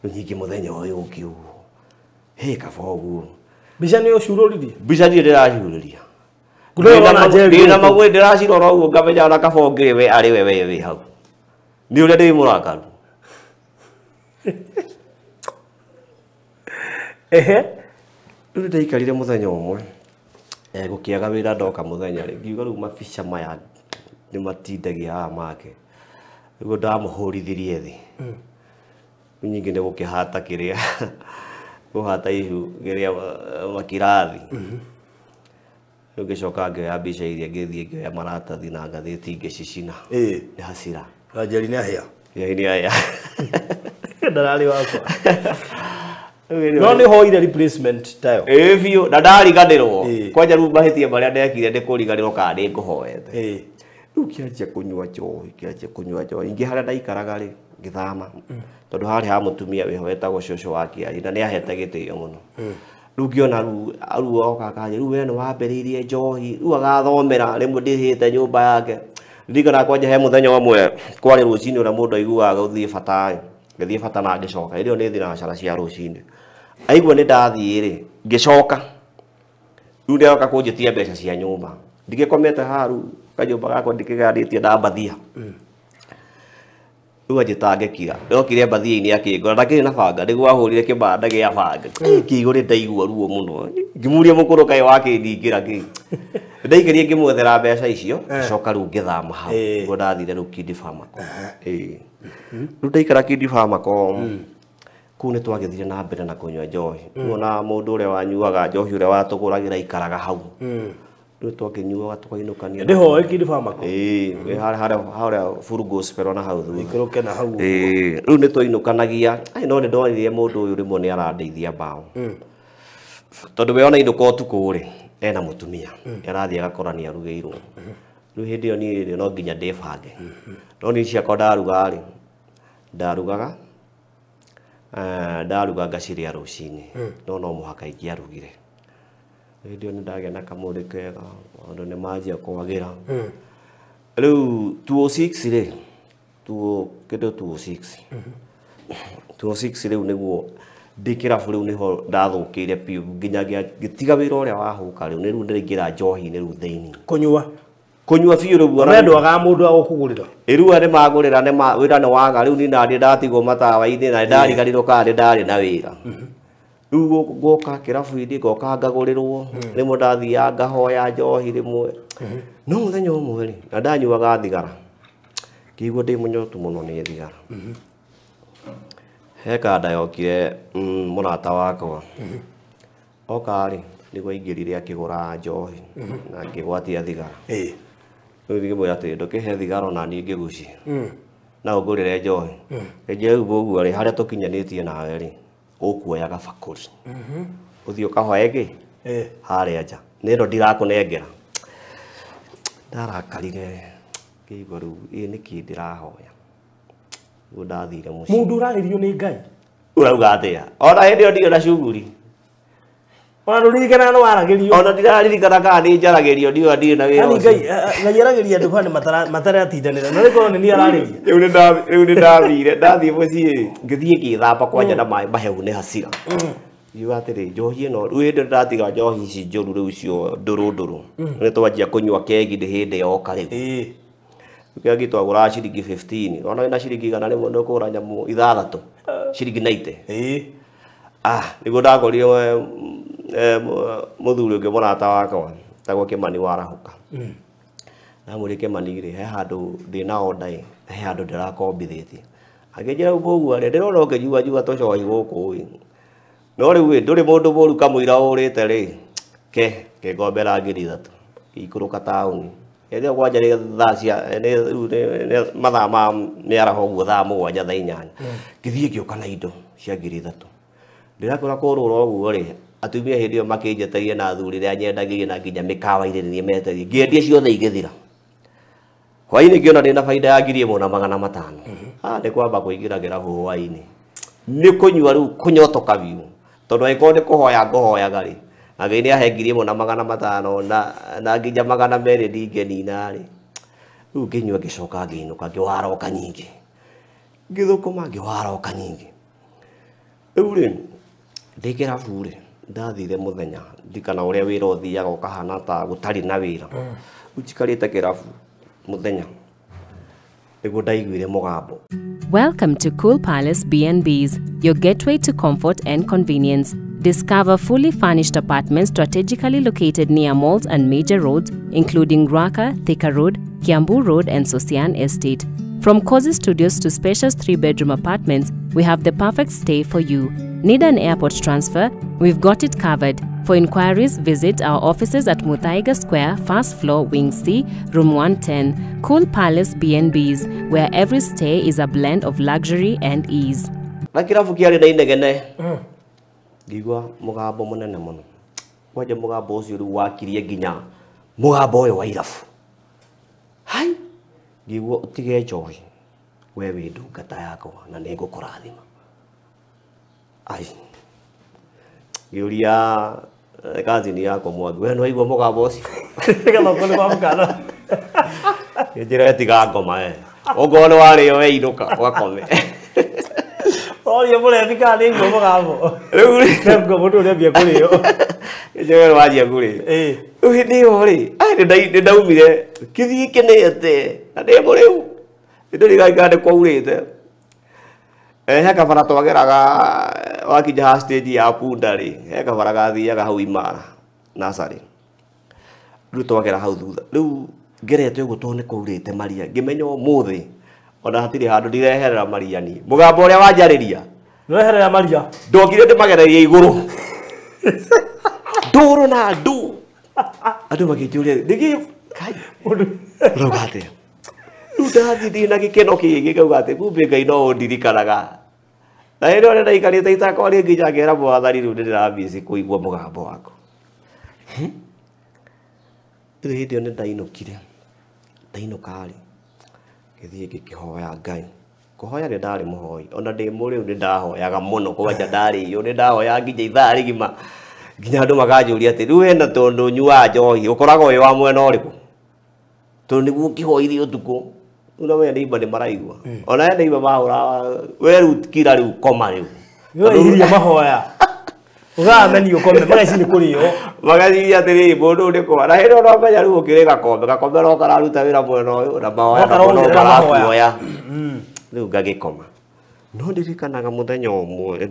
B: Rĩu ningĩ mũthenya ũyũ ũngĩ ũguo. Hĩ kaba ũguo.
C: Mbica nĩ ũcurũririe?
B: Mbica niĩ ndĩracurũria.
C: Ndũrona Njeri
B: Ndĩna
C: gũkũ?
B: magũrũ ndĩracirora ũguo ngamenya ona kaba ũngĩrĩ we arĩ we we wĩ hau. Nĩ ũrĩa ndĩ mũrakaru.
C: Ehe.
B: Rĩu ndaikarire mũthenya ũmwe. Gũkĩaga wĩra ndoka mũthenya rĩ, ngiuga rĩu mabica maya nĩ matindagia haha make. Nĩguo ndamũhũrithirie thĩ. Rĩu ningĩ nĩ gũkĩhata kĩrĩa kũhata ihu kĩrĩa makirathi. Rĩu ngĩcoka ngĩoya mbica iria ngĩthiĩ ngĩoya maratathi na ngathĩti ngĩcicina.
C: Ĩĩ.
B: Nĩ hasira.
C: Na Njeri nĩ ahĩa.
B: Njeri nĩ ahĩa.
C: Ndararĩ wakwa. No nĩ hoire replacement tayo.
B: Ĩĩ biũ, na ndariganĩrwo.
C: Ĩĩ.
B: Kwanja rĩu mahĩtia marĩa ndekire nĩ kũriganĩrwo kana nĩ ngũhoete.
C: Ĩĩ.
B: Rĩu kĩanjia kũnyua njohi, kĩanjia kũnyua njohi. Ingĩ harĩa ndaikaraga rĩ, ngĩthama. Tondũ harĩ ha mũtumia wĩho wetagwo cũcũ wa Kĩari na nĩ ahete gĩtĩo mũno. Rĩu ngĩona rĩu oka akanja, rĩu we nĩ wambĩrĩirie njohi, rĩu agathomera rĩmwe ndĩhĩte nyũmba yake. Ndirikanaga kwanja he mũthenya ũmwe kwarĩ rũcinĩ ũrĩa mũndũ aiguaga gũthiĩ bata rĩ, ngĩthiĩ bata na ngĩcoka. Hĩndĩ ĩyo nĩ thinacara cia rũcinĩ. Aigua nĩ ndathiĩ rĩ, ngĩcoka. Rĩu nĩoka kũnjĩtia mbeca cia nyũmba. Ndingĩkomete haha rĩu kanyũmba gakwa ndikĩganĩtie na mbathia. Rĩu anjĩta ngĩkira. Ndokire mbathia-inĩ akĩngora, ndakĩrĩ na banga, nĩguo ahũrire kĩbanda gĩa banga. Kĩigũ nĩ ndaigua ruo mũno. Ngĩmũria mũkũrũ kaĩ wakĩndingĩra kĩ. Ndaikĩrie ngĩmwethera mbeca icio, ngĩcoka rĩu ngĩthama hau. Nĩguo ndathire rĩu Kindi Pharmaco. Ĩĩ. Rĩu ndaikara Kindi Pharmaco, kũu nĩ twagĩthire na mbere na kũnyua njohi. Rĩu ona mũndũ ũrĩa wanyuaga njohi ũrĩa watũgũragĩra aikaraga hau. Rĩu twakĩnyuaga tũkainũkania.
C: Ndĩhoe Kindi Pharmaco.
B: Ĩĩ, wĩ harĩa Full Gospel ona hau thutha.
C: Ikũrũke na hau.
B: Ĩĩ, rĩu nĩ twainũkanagia. Ai, no nĩ ndonire mũndũ ũyũ rĩmwe nĩ arandeithia mbaũ. Tondũ we ona inũka ũtukũ rĩ, Ena mũtumia arathiĩ agakora nĩ arugĩirwo. Rĩu hĩndĩ ĩyo niĩ no nginya ndĩbange. No niĩ ciakwa ndaruga rĩ, ndarugaga ndaruga ngacirĩa rũcinĩ, no no mũhaka ingĩarugire. Hĩndĩ ĩyo nĩ ndagĩa na kamũrĩ kega, maũndũ nĩ manjia kwagĩra. Rĩu 206 rĩ, kĩndũ 206 206 rĩu nĩguo ndĩ kĩrabu rĩu nĩho ndathũkĩire biũ nginya ngĩtiga wĩra ũrĩa wahũka rĩu nĩ rĩu ndĩraingĩra njohi-inĩ rĩu thĩinĩ.
C: Kũnyua.
B: Kũnyua biũ rĩu
C: ona ndwaga mũndũ wa gũkũgũrĩra.
B: Rĩu arĩa magũrĩra nĩ wĩra nĩ waga rĩu niĩ naniĩ ndatigwo matawa-inĩ na ndariganĩrwo kana nĩ ndarĩ na wĩra. Rĩu ngoka kĩrabu-inĩ ngoka ngagũrĩrwo, rĩmwe ndathiaga ngahoya njohi rĩmwe. No mũthenya ũmwe rĩ, na ndanyuaga thigara, ngĩigua ndĩ mũnyotu mũno nĩ thigara. He kanda yokire mũrata wakwa. Oka rĩ, nĩguo aingĩrire akĩgũra njohi na ngĩgwatia thigara. Rĩu ngĩmwĩra atĩrĩ, ndũkĩhe thigara ona niĩ ngĩgucie. Na ũngũrĩre njohi. Ngĩnjĩra rĩu ũguo rĩ, harĩa tũkinyanĩtie nawe rĩ, ũkuoya gabakũri. Ũthiĩ ũkahoe kĩ? Harĩa nja. Nĩ ĩno ndirakũnengera. Ndarakarire ngĩigua rĩu ĩ nĩkĩ ndĩrahoya. Rĩu ndathire mũciĩ.
C: Mũndũ ũrarĩrio nĩ Ngai.
B: Ũrauga atĩa? Ona hĩndĩ ĩyo ndirĩ na cuguri.
C: Ona ndũririkanaga nĩ waragĩrio.
B: Ona ndiraririkana kana nĩ njaragĩrio ndiũa ndirĩ na wĩra
C: Yaani
B: ũcio.
C: Ngai aragĩria andũ bani mataratindanĩra. Na rĩu nĩ niĩ ararĩria.
B: Rĩu nĩ ndathire, ndathiĩ mũciĩ ngĩthiĩ ngĩthamba kwanja na maĩ mahehu nĩ hasira. Ngiuga atĩrĩ, njohi ĩno, rĩu hĩndĩ ĩyo ndatiga njohi ici njũru rĩu icio ndũrũ ndũrũ. Nĩ twanjia kũnyua kegi nĩ hĩndĩ yoka rĩu. Kegi twagũraga ciringi 15. Ona wĩna ciringi 100 nĩ ũkũgũra nyamũ ithathatũ. Ciringi 90. Ah, nĩguo ndakorire mũthuri ũngĩ mũrata wakwa tagwo Kĩmani warahũka. Ndamwĩrire Kĩmani rĩ, he handũ ndĩna order ĩ, he handũ ndĩrakombithĩtie. Akĩnjĩra ũguo rĩ, ndĩrona ũkĩnyua nyua tũcohi gũkũ ĩ. No rĩu ĩ, ndũrĩ mũndũ mũũru kamũira ũrĩte rĩ, ke kĩngombera 3,000. Ngĩikũrũka taũni. Hĩndĩ ĩyo kwanja nĩ thaa cia nĩ mathaa ma mĩaraho ũguo thaa 7 thaa 8. Ngĩthiĩ ngĩũka na indo cia 3,000. Ndĩrakora kũrũra ũguo rĩ, atumia hĩndĩ ĩyo makĩnjeteria na athuri rĩrĩa nyendagĩria na nginya mĩkawa-inĩ nĩ meterie. Ngĩendia ciothe igĩthira. Hwaĩ-inĩ ngĩona ndĩna baida ya 1,500. Ah, nĩ kwamba kũingĩra kĩrabu hwaĩ-inĩ. Nĩ kũnyua rĩu kũnyotoka biũ. Tondũ angĩkorwo nĩ kũhoya ngũhoyaga rĩ, na Ngai nĩ ahe 1,500 na nginya 200 ndingĩnina rĩ. Rĩu ngĩnyua ngĩcoka ngĩinũka ngĩwaroka nyingĩ. Ngĩthũkũma ngĩwaroka nyingĩ. Rĩu rĩ, ndĩ kĩrabu rĩ, ndathire mũthenya ndikana ũrĩa wĩra ũthiaga ũkahana ta gũtarĩ na wĩra. Rĩu njikarĩte kĩrabu mũthenya nĩguo ndaiguire mũgambo.
E: Welcome to Cool Palace B&Bs, your gateway to comfort and convenience. Discover fully furnished apartments strategically located near malls and major roads, including Ruaka, Thika Road, Kiambu Road, and Sosian Estate. From cozy studios to spacious 3-bedroom apartments, we have the perfect stay for you. Need an airport transfer? We've got it covered. For inquiries, visit our offices at Muthaiga Square, first floor, Wing C, Room 110. Cool Palace B&Bs, where every stay is a blend of luxury and ease.
B: Na kĩrabu kĩarĩ na inegene. Ngĩigua mũgambo mũnene mũno. Kwanja mũgambo ũcio rĩu wakirie nginya mũgambo ũyũ wa irabu. Hai! Ngĩigua ũtige njohi, we wĩ ndungata yakwa na nĩ ngũkũrathima. Ai! Ngĩũria kazini yakwa Mwangi, we nĩwaigua mũgambo ũcio?
C: Nĩgetha ũkorwo nĩ wamũkana.
B: Ngĩnjĩra tiga ngoma we. Ũngorwo nĩ warĩo we inũka ũgakome.
C: Oria mũrebi kana nĩ aigua mũgambo.
B: Rĩu rĩ,
C: Nĩguo mũndũ ũrĩa ambia kũrĩo.
B: Ngĩnjĩra we wanjia kũrĩo. Rĩu hĩndĩ ĩyo rĩ, ai nĩ ndaumire kĩthiĩ kenete na ndĩ mũrĩu. Nĩ ndĩrigana nĩ kwaurĩte. He kabara twageraga wakinya ha stage ya punda rĩ, he kabara gathiaga hau Imara nursery. Rĩu twagera hau thutha. Rĩu ngerete ũguo tondũ nĩ kwaurĩte maria, ngĩmenya ũmũthĩ ona hatirĩ handũ ndireherera maria niĩ. Mũgambo ũrĩa wanjarĩria.
C: Nĩweherera maria.
B: Ndokire ndĩmagererie igũrũ. Ndũrũ na ndũ. Andũ makĩnjũria, nĩkĩ kai ũrauga atĩa? Rĩu ndathiĩ ndĩ na gĩkeno kĩingĩ ngauga atĩ kumbe Ngai no ũndirikanaga. Na hĩndĩ ĩyo ndaikarĩte itakwaria nginya ngera Mwathani rĩu nĩndĩramĩci kũigua mũgambo waku. Rĩu hĩndĩ ĩyo nĩ ndainũkire ndainũka rĩ ngĩthiĩ ngĩkĩhoya Ngai kũhoya nĩ ndarĩ mũhoi ona ndĩ mũrĩu nĩ ndahoyaga mũno kwanja ndarĩio nĩ ndahoyaga nginya ithaa rĩgima nginya andũ makanjũria atĩ rĩu hena tondũ ũnyuaga njohi ũkoragwo wĩ wa mwena ũrĩkũ tondũ nĩguo ũkĩhoire ũtukũ rĩu na we neighbor nĩ maraigua ona we neighbor mahũra we rĩu kira rĩu koma rĩu
C: Iria mahoya ũrameni ũkome mageci nĩ kũrĩo
B: magaciria atĩrĩrĩ mũndũ ũyũ nĩ kũhoya na hĩndĩ ĩyo no menya rĩu ũkĩrĩ gakombe gakombe no kararuta wĩra mwena ũyũ na mahoya
C: No
B: nako no
C: karongerera mahoya.
B: marakuoya rĩu ngagĩkoma no ndirikanaga mũthenya ũmwe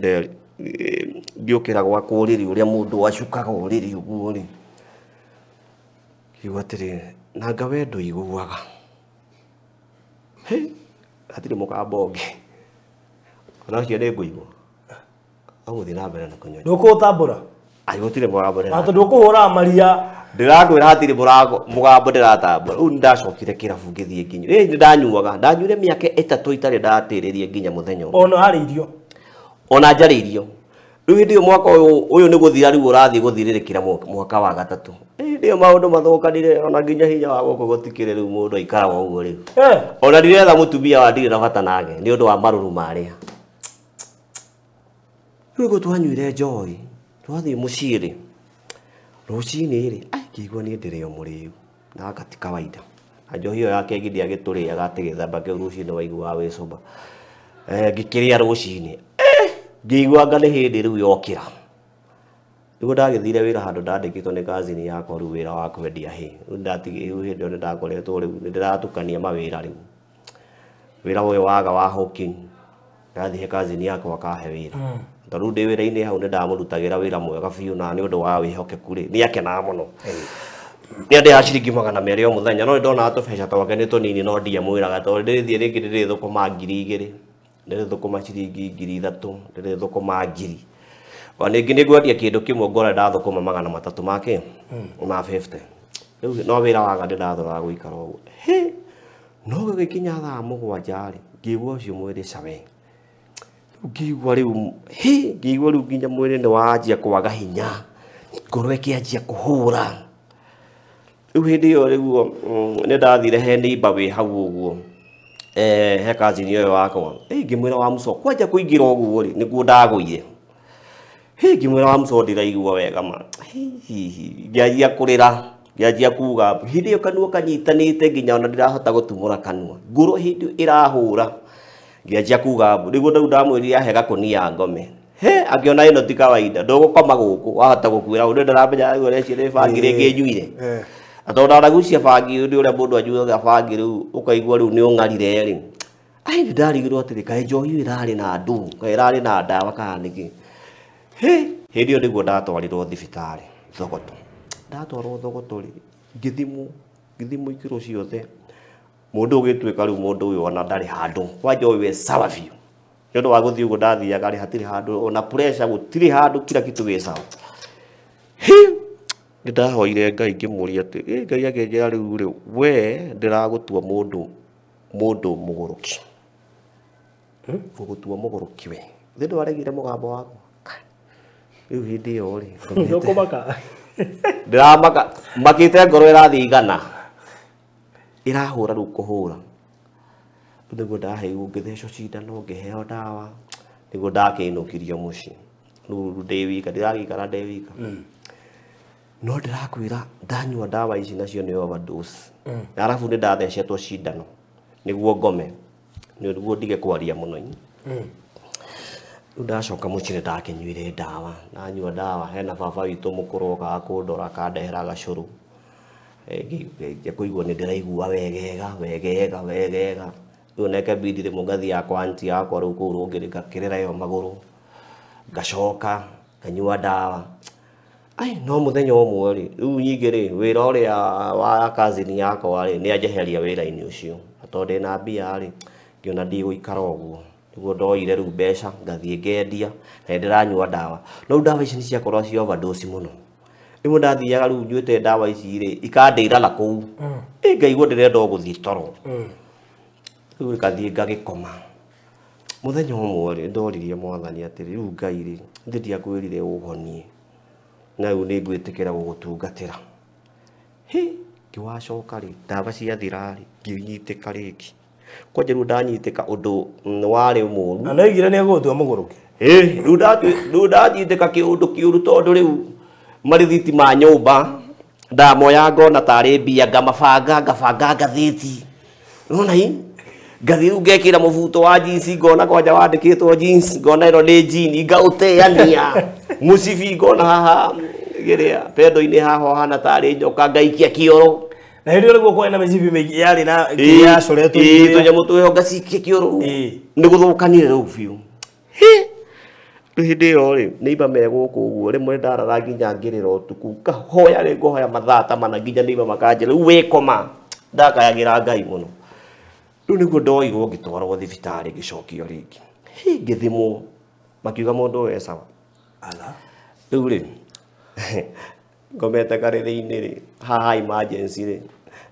B: ngĩũkĩra gwakwa ũrĩrĩ ũrĩa mũndũ acukaga ũrĩrĩ ũguo rĩ ngiuga atĩrĩrĩ nanga we ndũiguaga hĩ hatirĩ mũgambo ũngĩ ona ũcio nĩ ngũigua agũthiĩ na mbere na kũnyua
C: ndũkũũtambũra
B: ai gũtirĩ mũgambo
C: na tondũ ũkũhũraga maria
B: ndĩrakwĩra hatirĩ mũgambo ndĩratambũra rĩu nĩndacokire kĩrabu ngĩthiĩ nginya ĩ nĩndanyuaga ndanyuire mĩaka 3 itarĩ ndatĩrĩria nginya mũthenya ũmwe
C: ona harĩ irio
B: ona njarĩirio rĩu hĩndĩ ĩyo mwaka ũyũ nĩ gũthira rĩu ũrathiĩ gũthirĩrĩkĩra mwaka wa gatatũ hĩndĩ ĩyo maũndũ mathũkanire ona nginya hinya wa gũkũ gũtikĩrĩ rĩu mũndũ aikaraga ũguo rĩu ona ndiretha mũtumia wa ndirĩ na bata nake nĩ ũndũ wa marũrũ marĩa rĩu nĩguo twanyuire njohi twathiĩ mũciĩ rĩ rũcinĩ rĩ ai ngĩigua niĩ ndĩrĩ o mũrĩu na gaka ti kawaida na njohi ĩyo ya kegi ndiagĩtũrĩaga atĩ gĩthemba kĩu rũcinĩ waiguaga wĩ sober ngĩkĩrĩa rũcinĩ ngĩigua anga nĩ hĩndĩ rĩu yokĩra nĩguo ndagĩthire wĩra handũ ndandĩkĩtwo nĩ kazini yakwa rĩu wĩra wa kwendia hĩ rĩu ndatigĩ rĩu hĩndĩ ĩyo nĩndakoretwo rĩu nĩndĩratukania mawĩra rĩu wĩra ũyũ waga wa hawking ndathiĩ he kazini yakwa akahe wĩra tondũ rĩu ndĩ wĩra-inĩ hau nĩndamũrutagĩra wĩra mwega biũ na nĩ ũndũ wa wĩhokeku rĩ nĩakenaga mũno nĩandĩhaga ciringi 200 o mũthenya no nĩndonaga tũbeca twake nĩ tũnini no ndiamwĩraga tondũ ndĩrĩthiĩ rĩngĩ ndĩrĩthũkũma 2000 ndĩrĩthũkũma ciringi 3000 ndĩrĩthũkũma 1000 ona ningĩ nĩngwendia kĩndũ kĩmwe ngora ndathũkũma 300 make ma 50 rĩu no wĩra waga ndĩrathoraga gũikara ũguo hĩ no gũgĩkinya thaa 7 rĩ ngĩigua ũcio mwĩrĩ cawe ngĩigua rĩu hĩ ngĩigua rĩu nginya mwĩrĩ nĩ wanjia kwaga hinya ngoro ĩkĩanjia kũhũra rĩu hĩndĩ ĩyo rĩu nĩ ndathire he neighbor wĩ hau ũguo he kazini ĩyo wakwa ngĩmwĩra wa mũco kwanja kũingĩra ũguo rĩ nĩguo ndagũire hĩ ngĩmwĩra wa mũco ndĩraigua wega ma hihi ngĩanjia kũrĩra ngĩanjia kuga hĩndĩ ĩyo kanua kanyitanĩte nginya ona ndirahota gũtumũra kanua ngoro hĩndĩ ĩyo ĩrahũra ngĩanjia kuga nĩguo rĩu ndamwĩrire ahe gakũnia ngome he angĩona ĩno ti kawaida ndũgũkoma gũkũ wahota gũkuĩra ũndũ ndaramenya rĩu ũreciria nĩ bangi rĩngĩ nyuire tondũ ndanagucia bangi nĩ ũrĩa mũndũ anyuaga bangi rĩu ũkaigua rĩu nĩ ũng'arire rĩ ai nĩ ndarigirwo atĩrĩ kaĩ njohi ĩyo ĩrarĩ na ndũ kaĩ ĩrarĩ na ndawa kana nĩkĩ hĩ hĩndĩ ĩyo nĩguo ndatwarirwo thibitarĩ Thogoto ndatwarwo Thogoto rĩ ngĩthimwo ikĩro ciothe mũndũ ũgĩtuĩka rĩu mũndũ ũyũ ona ndarĩ handũ kwanja ũyũ we sawa biũ nĩ ũndũ wa gũthiĩ ũguo ndathiaga rĩ hatirĩ handũ ona pressure gũtirĩ handũ kila kitu gĩ sawa hĩ nĩ ndahoire Ngai ngĩmũria atĩ ĩ Ngai akĩnjĩra rĩu rĩ we ndĩragũtua mũndũ mũgũrũki ngũgũtua mũgũrũki we thĩ ndwaregire mũgambo wakwa rĩu hĩndĩ ĩyo rĩ
C: ndũkũmaka
B: ndĩramaka makĩte ngoro ĩrathiĩ igana ĩrahũra rĩu kũhũra rĩu nĩguo ndaheirwo ngĩthecwo cindano ngĩheo ndawa nĩguo ndakĩinũkirio mũciĩ rĩu ndĩ wika ndĩragĩikara ndĩ wika no ndĩrakwĩra ndanyua ndawa ici nacio nĩ overdose na arabu nĩ ndathecetwo cindano nĩguo ngome nĩguo ndige kwaria mũno rĩu ndacoka mũciĩ nĩ ndakĩnyuire ndawa ndanyua ndawa hena baba witũ mũkũrũ okaga kũndora akandehera gacũrũ ngĩanjia kũigua nĩ ndĩraigua wegega wegega wegega rĩu neke bidi rĩmwe ngathiaga kwa aunty yakwa rĩu kũu rũngĩrĩ ngakĩrĩra ĩyo magũrũ ngacoka nganyua ndawa ai no mũthenya ũmwe rĩ rĩu nyingĩ rĩ wĩra ũrĩa wa kazini yakwa rĩ nĩ anjeheria wĩra-inĩ ũcio na tondũ ndĩna mbia rĩ ngĩona ndigũikara ũguo nĩguo ndoire rĩu mbeca ngathiĩ ngendia na nĩ ndĩranyua ndawa no rĩu ndawa ici nĩ ciakorwo ci overdose mũno rĩmwe ndathiaga rĩu nyuĩte ndawa ici rĩ ikandĩra na kũu ĩ ngaigua ndĩrenda o gũthiĩ toro rĩu ngathiĩ ngagĩkoma mũthenya ũmwe rĩ ndoririe mwathani atĩrĩ rĩu Ngai rĩ nĩ ndiakwĩrire ũhonie na rĩu nĩ ngwĩtĩkĩra gũgũtungatĩra hĩ Ngĩwacoka rĩ ndawa ciathira rĩ ngĩnyitĩka rĩngĩ. Kwanja rĩu ndanyitĩka ũndũ warĩ mũũru.
C: Na nĩoigire nĩegũgũtua mũgũrũki.
B: Rĩu ndanyitĩka kĩũndũ kĩũru tondũ rĩu marithiti ma nyũmba ndamoya ngona tarĩ mbia ngamabanga ngabanga ngathĩti. Nĩwona hi? Ngathiĩ rĩu ngekĩra mũbuto wa jeans ngona kwanja wandĩkĩtwo jeans ngona ĩno nĩ jean ngaũteania. Mũcibi ngona haha gĩrĩa pendo-inĩ haha ũhana tarĩ njoka ngaikia kĩoro.
C: Na hĩndĩ ĩyo nĩguo kwarĩ na mĩcibi mĩingĩ yarĩ na yacoretwo
B: tũnyamũ twĩho ngacikia kĩoro. Nĩ gũthũkanire rĩu biũ. Rĩu hĩndĩ ĩyo rĩ neighbor me gũkũ ũguo rĩmwe ndarara nginya ngĩrĩra ũtukũ ngahoya rĩ ngũhoya mathaa ta mana nginya neighbor makanjĩra rĩu wĩkoma. Ndakayagĩra Ngai mũno. Rĩu nĩguo ndoirwo ngĩtwarwo thibitarĩ ngĩcokio rĩngĩ. Ngĩthimwo makiuga mũndũ ũyũ e sawa. Rĩu rĩ ngomete karĩrĩ-inĩ rĩ haha emergency rĩ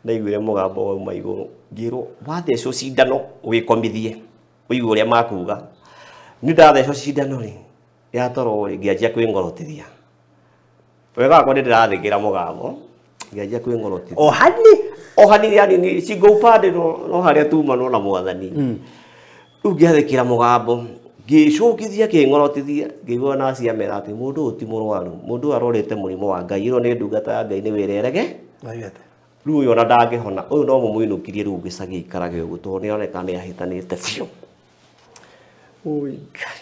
B: ndaiguire mũgambo wauma igũrũ ngĩrwo wathecwo cindano wĩkomithie ũigue ũrĩa makuga. Nĩ ndathecwo cindano rĩ ya toro rĩ ngĩanjia kwĩng'orotithia. Wega wakwa nĩ ndĩrathĩkĩra mũgambo ngĩanjia kwĩng'orotithia. O hanini yani ni shingo upande no harĩa tumanwo na mwathani. Rĩu ngĩathĩkĩra mũgambo ngĩcũkithia kĩng'orotithia ngĩigua naci amera atĩ mũndũ ũyũ ti mũrwaru mũndũ ũyũ arorĩte mũrimũ wa Ngai ĩno nĩ ndungata ya Ngai nĩ wĩra erege. Rĩu ũyũ ona ndangĩhona ũyũ no mũmũinũkirie rĩu gĩcagi aikarage ũguo tondũ nĩoneka nĩahĩtanĩte biũ. Oi Ngai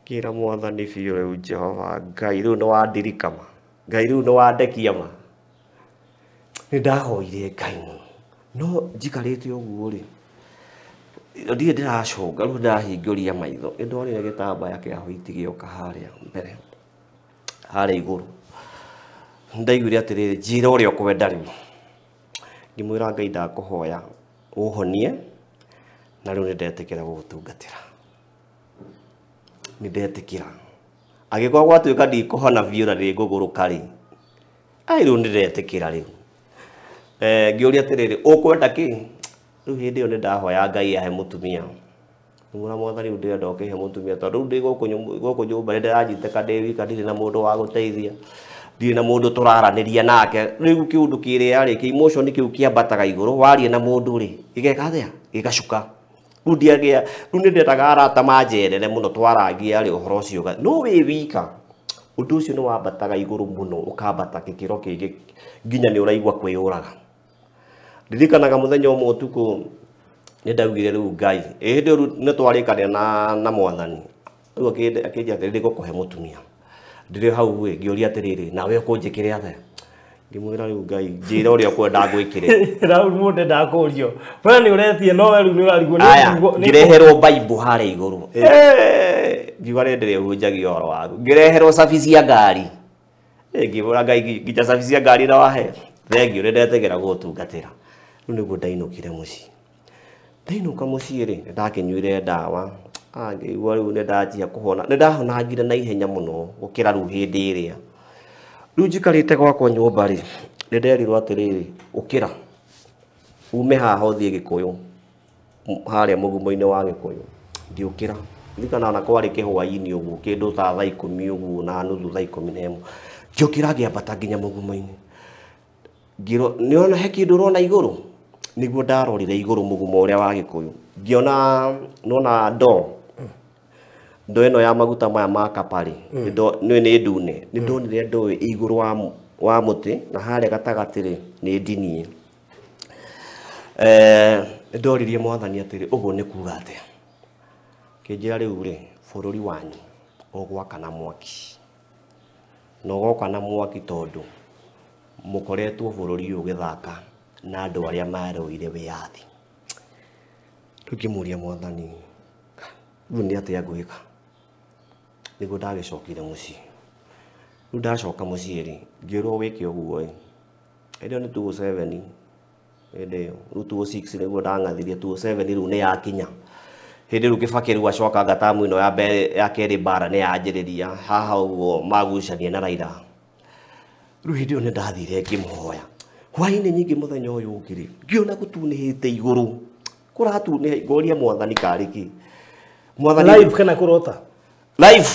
B: ngĩra mwathani biũ rĩu Jehova Ngai rĩu nĩwandirika ma Ngai rĩu nĩwandekia ma. Nĩ ndahoire Ngai mũno no njikarĩte ũguo rĩ ndirĩ ndĩracũnga rĩu ndahingũria maitho nĩ ndonire gĩtambaya kĩa white gĩoka harĩa mbere harĩa igũrũ. Ndaiguire atĩrĩrĩ njĩra ũrĩa ũkwenda rĩu. Ngĩmwĩra Ngai ndakũhoya ũhonie na rĩu nĩndetĩkĩra gũgũtungatĩra. Nĩndetĩkĩra. Angĩkorwo gwatuĩka ndikũhona biũ na nĩngũgũrũka rĩ ai rĩu nĩndetĩkĩra rĩu. Ngĩũria atĩrĩrĩ ũkwenda kĩ? Rĩu hĩndĩ ĩyo nĩndahoya Ngai ahe mũtumia. Ngĩmwĩra mwathani rĩu ndĩrenda ũkĩhe mũtumia tondũ rĩu ndĩ gũkũ nyũmba nĩndĩranyitĩka ndĩ wika ndirĩ na mũndũ wa gũteithia ndirĩ na mũndũ tũraranĩria nake. Rĩu kĩũndũ kĩrĩa rĩ kĩ emotion kĩu kĩambataga igũrũ waria na mũndũ rĩ gĩgeka atĩa gĩgacuka. Rĩu ndiagĩa rĩu nĩndendaga arata manjerere mũno twaragia rĩ ũhoro ũcio no wĩ wika ũndũ ũcio nĩwambataga igũrũ mũno ũkambata gĩkĩro kĩngĩ nginya nĩũraigua kwĩyũraga. Ndirikanaga mũthenya ũmwe ũtukũ nĩndaugire rĩu Ngai hĩndĩ ĩyo rĩu nĩtwarĩkanĩra na mwathani rĩu akĩnjĩra atĩrĩrĩ ngũkũhe mũtumia. Ndĩrĩ hau ĩ ngĩũria atĩrĩrĩ nawe ũkũnjĩkĩre atĩa? Ngĩmwĩra rĩu Ngai njĩra ũrĩa ũkwenda ngwĩkĩre.
C: Rĩu mũndũ ndakũrio. We nĩ ũretie no we rĩu nĩũrarigwo
B: nĩ ngĩreherwo Bible harĩa igũrũ. Ngiuga rĩ ndĩrĩhunjagia ũhoro waku. Ngĩreherwo cabi cia ngari. Ngĩmwĩra Ngai nginya cabi cia ngari na wahe. Thengiũ nĩndetĩkĩra gũgũtungatĩra. Rĩu nĩguo ndainũkire mũciĩ. Ndainũka mũciĩ rĩ nĩndakĩnyuire ndawa ngĩigua rĩu nĩndanjia kũhona. Nĩndahonangire na ihenya mũno gũkĩra rĩu hĩndĩ ĩrĩa. Rĩu njikarĩte gwakwa nyũmba rĩ nĩnderirwo atĩrĩrĩ ũkĩra ume haha ũthiĩ Gĩkũyũ harĩa mũgumo-inĩ wa Gĩkũyũ. Ngĩũkĩra ndirikana ona kwarĩ kĩhwaĩ-inĩ ũguo kĩndũ ta thaa ikũmi ũguo na nuthu thaa 11. Ngĩũkĩra ngĩambata nginya mũgumo-inĩ. Ngĩrwo nĩũrona he kĩndũ ũrona igũrũ? Nĩguo ndarorire igũrũ mũgumo ũrĩa wa Gĩkũyũ. Ngĩona nĩwona ndoo. Ndoo ĩno ya maguta maya ma kapa rĩ nĩ ndune. Nĩndonire ndoo ĩ igũrũ wa mũtĩ na harĩa gatagatĩ rĩ nĩ ndinie. Nĩndoririe mwathani atĩrĩ ũguo nĩ kuga atĩa? Akĩnjĩra rĩu rĩ bũrũri wanyu ũgwakana mwaki. Na ũgoka na mwaki tondũ mũkoretwo bũrũri ũyũ ũgĩthaka na andũ arĩa marũire wĩyathi. Rĩu ngĩmũria mwathani rĩu nĩ atĩa ngwĩka? Nĩguo ndagĩcokire mũciĩ. Rĩu ndacoka mũciĩ rĩ ngĩrwo wĩke ũguo ĩ. Hĩndĩ ĩyo nĩ 2007 hĩndĩ ĩyo rĩu 2006 nĩguo ndang'athirie 2007 rĩu nĩyakinya. Hĩndĩ rĩu Kĩbakĩ rĩu acokanga tamu ĩno ya mbere ya kerĩ mbara nĩyanjĩrĩria haha ũguo magucania na Raila. Rĩu hĩndĩ ĩyo nĩndathire ngĩmũhoya. Hwaĩ-inĩ nyingĩ mũthenya ũyũ ũngĩ rĩ ngĩona gũtunĩhĩte igũrũ. Kũratunĩha ngoria mwathani karĩ kĩ? Mwathani
C: live kana kũrota?
B: Live.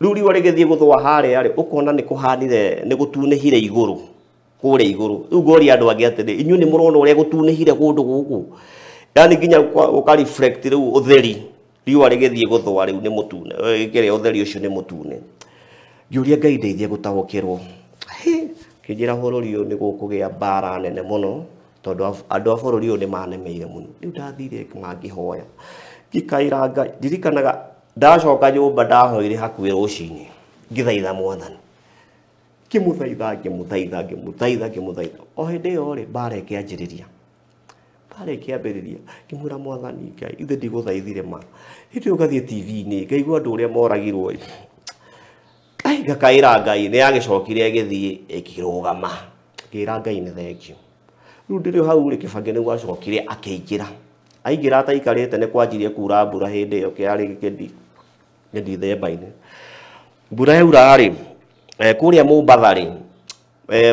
B: Rĩu riũa rĩgĩthiĩ gũthũa harĩa rĩ ũkona nĩ kũhanire nĩ gũtunĩhire igũrũ. kũrĩa igũrũ. Rĩu ngoria andũ angĩ atĩrĩ, inyuĩ nĩ mũrona ũrĩa gũtunĩhire kũndũ gũkũ, yani nginya ũka reflect rĩu ũtheri, riũa rĩgĩthiĩ gũthũa rĩu nĩ mũtune, kĩrĩa ũtheri ũcio nĩ mũtune. Ngĩũria Ngai ndeithie gũtaũkĩrwo. Kĩnjĩra bũrũri ũyũ nĩ gũkũgĩa mbara nene mũno, tondũ andũ a bũrũri ũyũ nĩ manemeire mũno. Rĩu ndathire mangĩhoya, ngĩkaĩra Ngai. Ndirikanaga ndacoka nyũmba ndahoire hakuhĩ rũcinĩ, ngĩthaitha Mwathani, ngĩmũthaitha ngĩmũthaitha ngĩmũthaitha ngĩmũthaitha. O hĩndĩ ĩyo rĩ, mbara ĩkĩanjĩrĩria, mbara ĩkĩambĩrĩria. Ngĩmwĩra Mwathani Ngai, ithe ndigũthaithire ma. Hĩndĩ ĩyo ngathiĩ TV-inĩ ngaigua andũ ũrĩa moragirwo ĩ. Ai, ngakaĩra Ngai. Nĩ yagĩcokire ĩgĩthiĩ ĩkĩrũgama. Ngĩra Ngai nĩ thengiũ. Rĩu ndĩrĩ hau rĩ, Kĩbangĩ nĩguo acokire akĩingĩra. Aingĩra ataikarĩte nĩ kwanjirie kura mbura hĩndĩ ĩyo kĩarĩ gĩthemba-inĩ. Mbura yaura rĩ, kũrĩa Mombatha rĩ,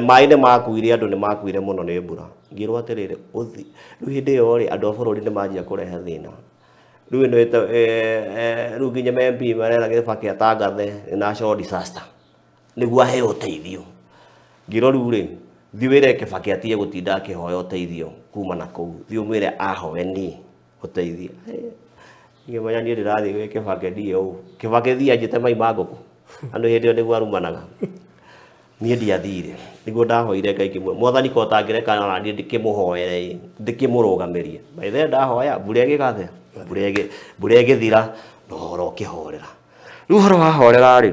B: maĩ nĩ makuire, andũ nĩ makuire mũno nĩ mbura. Ngĩrwo atĩrĩrĩ, ũthi. Rĩu hĩndĩ ĩyo rĩ, andũ a bũrũri nĩ manjia kũrehe thĩna. Rĩu ĩno rĩu nginya MP marera Kĩbakĩ atangathe national disaster nĩguo aheo ũteithio. Ngĩrwo rĩu rĩ, thiĩ wĩre Kĩbakĩ atige gũtinda akĩhoya ũteithio kuma na kũu, thiĩ ũmwĩre ahoe niĩ ũteithio. Ngĩmenya niĩ ndĩrathiĩ gwĩ Kĩbakĩ ndiĩ ũũ. Kĩbakĩ thiĩ anjĩte mai ma ngũkũ. Andũ hĩndĩ ĩyo nĩguo arumanaga. Niĩ ndiathire. Nĩguo ndahoire Ngai kĩmwe. Mwathani ko ũtangĩreka ona niĩ ndĩkĩmũhoere, ndĩkĩmũrũgamĩrie. By the way ndahoya mbura ĩgĩka atĩa? Mbura ĩgĩthira na ũhoro ũkĩhorera. Rĩu ũhoro wahorera rĩ,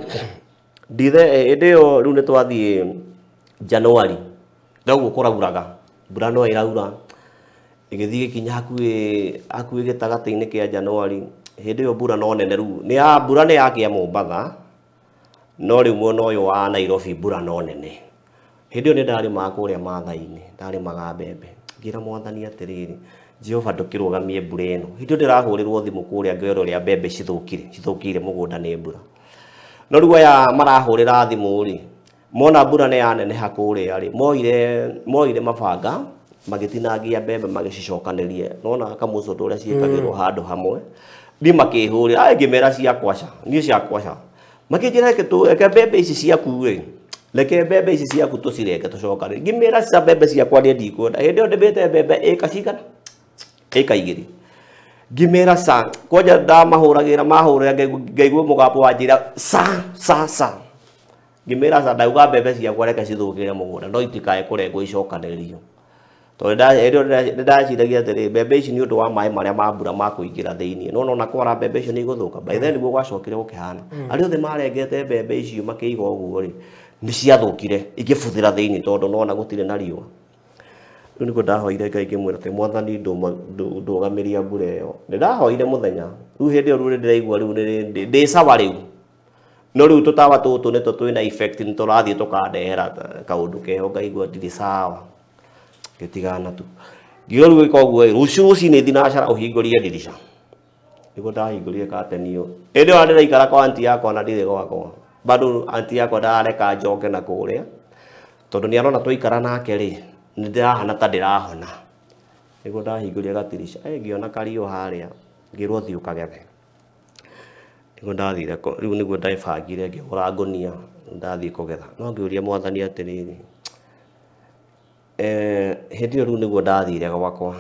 B: ndithe hĩndĩ ĩyo rĩu nĩ twathiĩ January. Noguo kũrauraga, mbura no ĩraura. Ĩgĩthiĩ ĩgĩkinya hakuhĩ gĩtagatĩ-inĩ kĩa January. Hĩndĩ ĩyo mbura no nene rĩu. Nĩ ya mbura nĩ yakĩa Mombatha, no rĩu mwena ũyũ wa Nairobi mbura no nene. Hĩndĩ ĩyo nĩ ndarĩmaga kũrĩa Maathai-inĩ, ndarĩmaga mbembe. Ngĩra Mwathani atĩrĩrĩ, Jehova ndũkĩrũgamie mbura ĩno. Hĩndĩ ĩyo ndĩrahũrĩrwo thimũ kũrĩa ngerwo ũrĩa mbembe cithũkire, cithũkĩire mũgũnda nĩ mbura. No rĩu aya marahũrĩra thimũ rĩ, mona mbura nĩ yaneneha kũrĩa rĩ, moire mabanga magĩtinangia mbembe magĩcicokanĩria. Nona kamũcũndũ ũrĩa ciĩkagĩrwo handũ hamwe. Niĩ makĩhũrĩra, ai ngĩmera ciakwa ca, niĩ ciakwa ca. Makĩnjĩra reke mbembe ici ciaku rĩ, reke mbembe ici ciaku tũcirenge tũcokanĩrie. Ngĩmera ca mbembe ciakwa niĩ ndikwenda. Hĩndĩ ĩyo ndĩmĩte mbembe ĩka cigana? Ĩka igĩrĩ. Ngĩmera ca, kwanja ndamahũragĩra mahũrĩra ngaigua mũgambo wanjĩra ca ca ca. Ngĩmera ca, ndauga mbembe ciakwa reke cithũkĩre mũgũnda, no itikae kũrengwo icokanĩrĩrio. Tondũ hĩndĩ ĩyo nĩ ndaciragia atĩrĩ, mbembe ici nĩ ũndũ wa maĩ marĩa ma mbura makũingĩra thĩiniĩ. No nona kwara mbembe icio nĩ igũthũka. By then nĩguo gwacokire gũkĩhana. Arĩa othe marengete mbembe icio makĩiga ũguo rĩ, nĩ ciathũkire ikĩbuthĩra thĩiniĩ tondũ nona gũtirĩ na riũa. Rĩu nĩguo ndahoire Ngai ngĩmwĩra atĩ Mwathani ndũgamĩria mbura ĩyo. Nĩ ndahoire mũthenya. Rĩu hĩndĩ ĩyo rĩu nĩ ndĩraigua rĩu ndĩ sawa rĩu. No rĩu tũtawa tũtũ nĩtwo twĩna effect, nĩ tũrathiĩ tũkandehera kaũndũ keho ngaigua ndirĩ sawa. Ngĩtigana tu. Ngiuga rĩu gwĩka ũguo ĩ, rũciũ rũcinĩ thinacara ũhingũrie ndirica. Nĩguo ndahingũrire curtain ĩyo. Hĩndĩ ĩyo ndĩraikara kwa auntie yakwa na ndirĩ gwakwa. Bado auntie yakwa ndarareka njoke na kũrĩa, tondũ nĩ arona twaikara nake rĩ, nĩ ndĩrahana ta ndĩrahona. Nĩguo ndahingũrire gatirica, ngĩona kariũ harĩa, ngĩrwo thiĩ ũkagethe. Nĩguo ndathire rĩu nĩguo ndebangire ngĩgũra ngũnia, ndathiĩ kũgetha. No ngĩũria Mwathani atĩrĩrĩ, hĩndĩ ĩyo rĩu nĩguo ndathire gwakwa.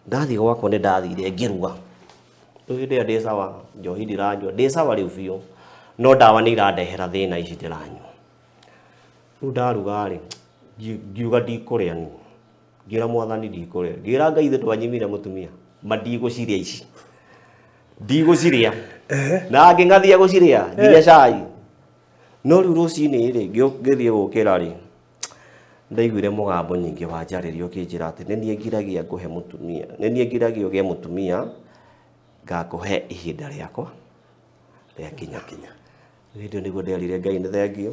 B: Ndathiĩ gwakwa nĩ ndathire ngĩruga. Rĩu hĩndĩ ĩyo ndĩ sawa, njohi ndiranyua, ndĩ sawa rĩu biũ. No ndawa nĩ irandehera thĩna ici ndĩranyua. Rĩu ndaruga rĩ, ngiuga ndikũrĩa niĩ. Ngĩra Mwathani ndikũrĩa. Ngĩra Ngai ithe ndwanyimire mũtumia, ma ndigũcirĩa ici. Ndigũcirĩa. Na ngĩng'athia gũcirĩa nginya cai. No rĩu rũcinĩ rĩ, ngĩthiĩ gũkĩra rĩ, ndaiguire mũgambo nyingĩ wanjarĩria ũkĩnjĩra atĩ nĩ niĩ ngiragia ngũhe mũtumia, nĩ niĩ ngiragia ũgĩe mũtumia, ngakũhe ihinda rĩakwa rĩakinya kinya. Hĩndĩ ĩyo nĩguo nderire Ngai nĩ thengiũ.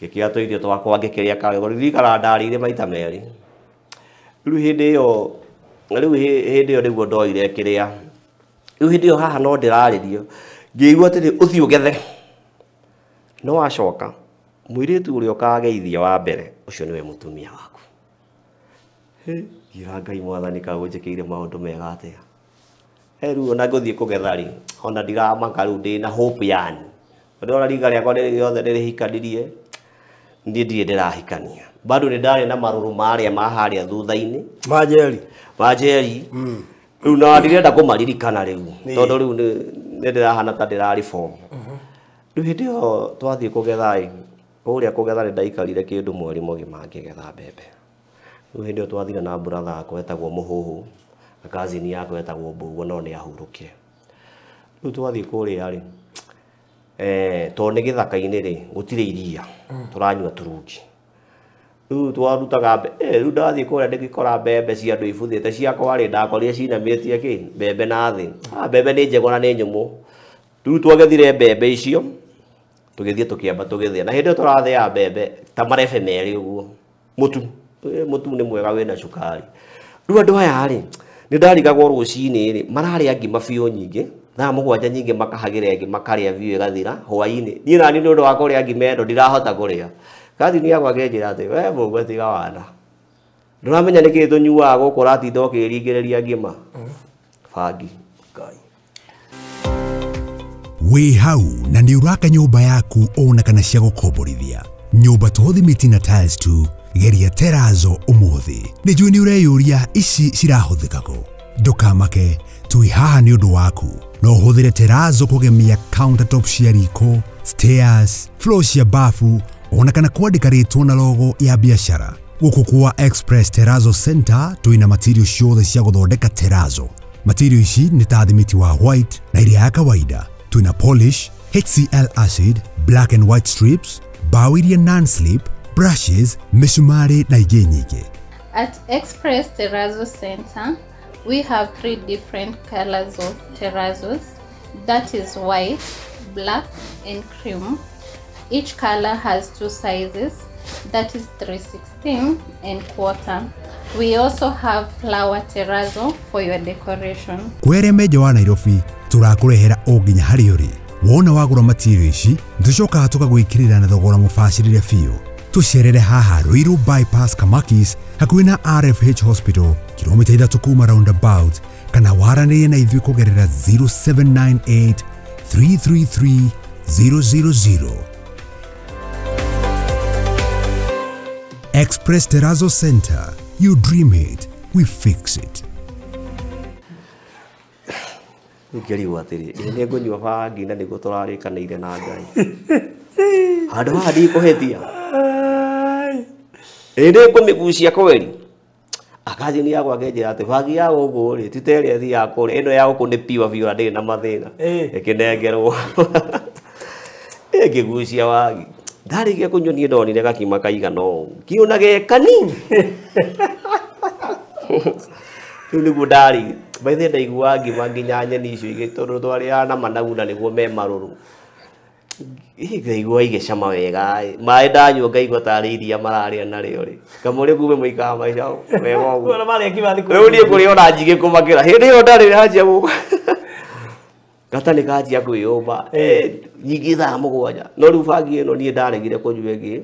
B: Ngĩkĩoya tũirio twakwa ngĩkĩrĩa karĩgo, ririkana ndarĩire maita merĩ. Rĩu hĩndĩ ĩyo, rĩu hĩndĩ ĩyo nĩguo ndoire kĩrĩa. Rĩu hĩndĩ ĩyo haha no ndĩrarĩrio, ngĩigua atĩrĩ, ũthiĩ ũgethe. No wacoka, mũirĩtu ũrĩa ũkageithia wa mbere, ũcio nĩwe mũtumia waku. Ngĩra Ngai Mwathani kaĩ ũnjĩkĩire maũndũ mega atĩa. Rĩu ona ngũthiĩ kũgetha rĩ, ona ndiramaka rĩu ndĩna hope yani. Tondũ ona rika rĩakwa rĩothe nĩrĩhikanirie, niĩ ndirĩ ndĩrahikania. Bado nĩ ndarĩ na marũrũ marĩa ma harĩa thutha-inĩ.
C: Manjeri.
B: Manjeri. Rĩu na ndirenda kũmaririkana rĩu. Tondũ rĩu nĩ ndĩrahana ta ndĩra reform. Rĩu hĩndĩ ĩyo twathiĩ kũgetha ĩ, kũrĩa kũgetha nĩ ndaikarire kĩndũ mweri mũgima ngĩgetha mbembe. Rĩu hĩndĩ ĩyo twathire na brother yakwa etagwo Mũhũhũ, na cousin yakwa etagwo Mbũguo no nĩ ahurũkire. Rĩu twathiĩ kũrĩa rĩ, tondũ nĩ gĩthaka-inĩ rĩ, gũtirĩ iria, tũranyua turungi. Rĩu twarutaga rĩu ndathiĩ kũrĩa ndĩgĩkora mbembe cia andũ ibuthĩte ciakwa rĩ, ndakorire cinamĩtie kĩ mbembe na thĩ. Mbembe nĩ njega na nĩ nyũmũ. Rĩu twagethire mbembe icio, tũgĩthiĩ tũkĩamba tũgĩthĩa. Na hĩndĩ ĩyo tũrathĩa mbembe ta marebe merĩ ũguo. Mũtu, mũtu nĩ mwega wĩna cukari. Rĩu andũ aya rĩ, nĩ ndarigagwo rũcinĩ rĩ, mararĩa ngima biũ nyingĩ. Thaa mũgwanja nyingĩ makahagĩra ĩngĩ makarĩa biũ ĩgathira hwaĩ-inĩ. Niĩ nani nĩ ũndũ wa kũrĩa ngima ĩno ndirahota kũrĩa. Kathini yakwa akĩnjĩra atĩ we Mũgwe tiga wana. Ndũramenya nĩkĩ tũnyuaga gũkũ ũratinda ũkĩringĩrĩria ngima. Bangi.
C: Ngai.
A: Wĩ hau na nĩ ũraka nyũmba yaku ona kana cia gũkomborithia. Nyũmba to thimiti na tiles tu, geria terazo ũmũthĩ. Nĩ njũĩ nĩ ũreyũria ici cirahũthĩka kũ. Ndũkamake, twĩ haha nĩ ũndũ waku. No ũhũthĩre terazo kũgemia countertop cia riko, stairs, floor cia bafu, ona kana kwandĩka rĩtwa na logo ya biacara. Gũkũ kwa Express Terrazzo Center twĩna material ciothe cia gũthondeka terazo. Material ici nĩ ta thimiti wa white na iria ya kawaida. Twĩna polish, HCl acid, black and white strips, bao iria non-slip, brushes, mĩcumarĩ na ingĩ nyingĩ.
D: At Express Terrazzo Center, we have 3 different colors of terrazos. That is white, black, and cream. Each color has 2 sizes, that is 3/16 and quarter. We also have flower terrazzo for your decoration.
A: Kwere meja wa Nairobi, tũrakũrehera o nginya harĩa ũrĩ. Wona wagũra material ici, nĩtũcokaga tũkagwĩkĩrĩra na thogora mũbacĩrĩre biũ. Tũcerere haha Ruiru Bypass Kamakis, hakuhĩ na RFH Hospital, kilomita 3 kuma roundabout, kana waranĩrie na ithuĩ kũgerera 0798 333 000. Express Terrazzo Center. You dream it, we fix it.
B: Ngĩrigwo atĩrĩ, ĩ nĩ ngũnyua bangi na nĩguo tũrarĩkanĩire na Ngai. Handũ haha ndikũhĩtia. Ĩ nĩ ngũmĩgucia kweri. Akazini yakwa akĩnjĩra atĩ bangi ya gũkũ rĩ, ti ta ĩrĩa ĩthiaga kũrĩa, ĩno ya gũkũ nĩ pure biũ na ndĩrĩ na mathĩna. Ĩkĩnengerwo. Ĩngĩgucia wagi. Ndarĩkia kũnyua niĩ ndonire gakima kaigana ũũ. Ngiona ge kanini. Rĩu nĩguo ndarĩ. By the way ndaiguaga ngima nginya nyeni icio igĩ tondũ twarĩaga na managu na nĩguo me marũrũ. Ngaigua igĩcama wega. Maĩ ndanyua ngaigua tarĩ iria mararĩa narĩo rĩ. Kamũrĩ kume mũikaraga maica wega ũguo.
C: Ona marĩa ngima thikũ
B: Rĩu niĩ kũrĩa ona njigĩ kũmakĩra. Hĩndĩ ĩyo ndarĩ hanjia gũka. Gata nĩ kanjia kwĩyũmba. Nyingĩ thaa mũgwanja. No rĩu bangi ĩno niĩ ndaregire kũnyua ĩngĩ.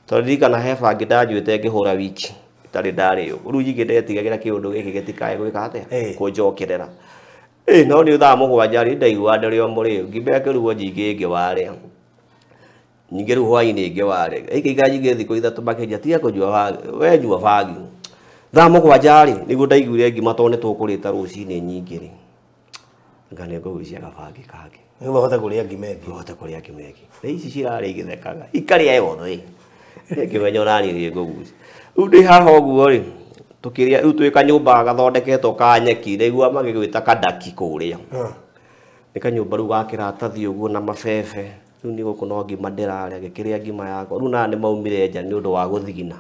B: Tondũ ndirikana he bangi ndanyuĩte ngĩhũra wiki. Itarĩ ndarĩo. Rĩu nyingĩ ndetigagĩra kĩũndũ gĩkĩ gĩtikae gwĩka atĩa? Kũnjokerera. No nĩ thaa mũgwanja rĩ ndaigua ndĩrĩ o mũrĩu. Ngima ĩkĩrugwo nyingĩ ĩngĩ warĩa. Nyingĩ rĩu hwaĩ-inĩ ĩngĩ warĩa. Ĩngĩikara nyingĩ thikũ 3 makĩnjĩra tiga kũnyua bangi. We nyua bangi. Thaa mũgwanja rĩ nĩguo ndaiguire ngima tondũ nĩ tũkũrĩte rũcinĩ nyingĩ rĩ. Nga nĩ ngũgucia gabangi kangĩ.
C: Nĩguo ũhote kũrĩa ngima ĩngĩ.
B: Nĩguo ũhote kũrĩa ngima ĩngĩ. Na ici cirarĩa igĩthekaga. Ikarĩa yothe. Ngĩmenya ona niĩ nĩ ngũgucia. Rĩu ndĩ haha ũguo rĩ, tũkĩrĩa rĩu twĩ kanyũmba gathondeketwo ka nyeki, ndaigua magĩgwĩta kandaki kũrĩa. Nĩ kanyũmba rĩu ga kĩratathi ũguo na mabebe. Rĩu niĩ gũkũ no ngima ndĩrarĩa, ngĩkĩrĩa ngima yakwa. Rĩu na nĩ maumire nja nĩ ũndũ wa gũthigina.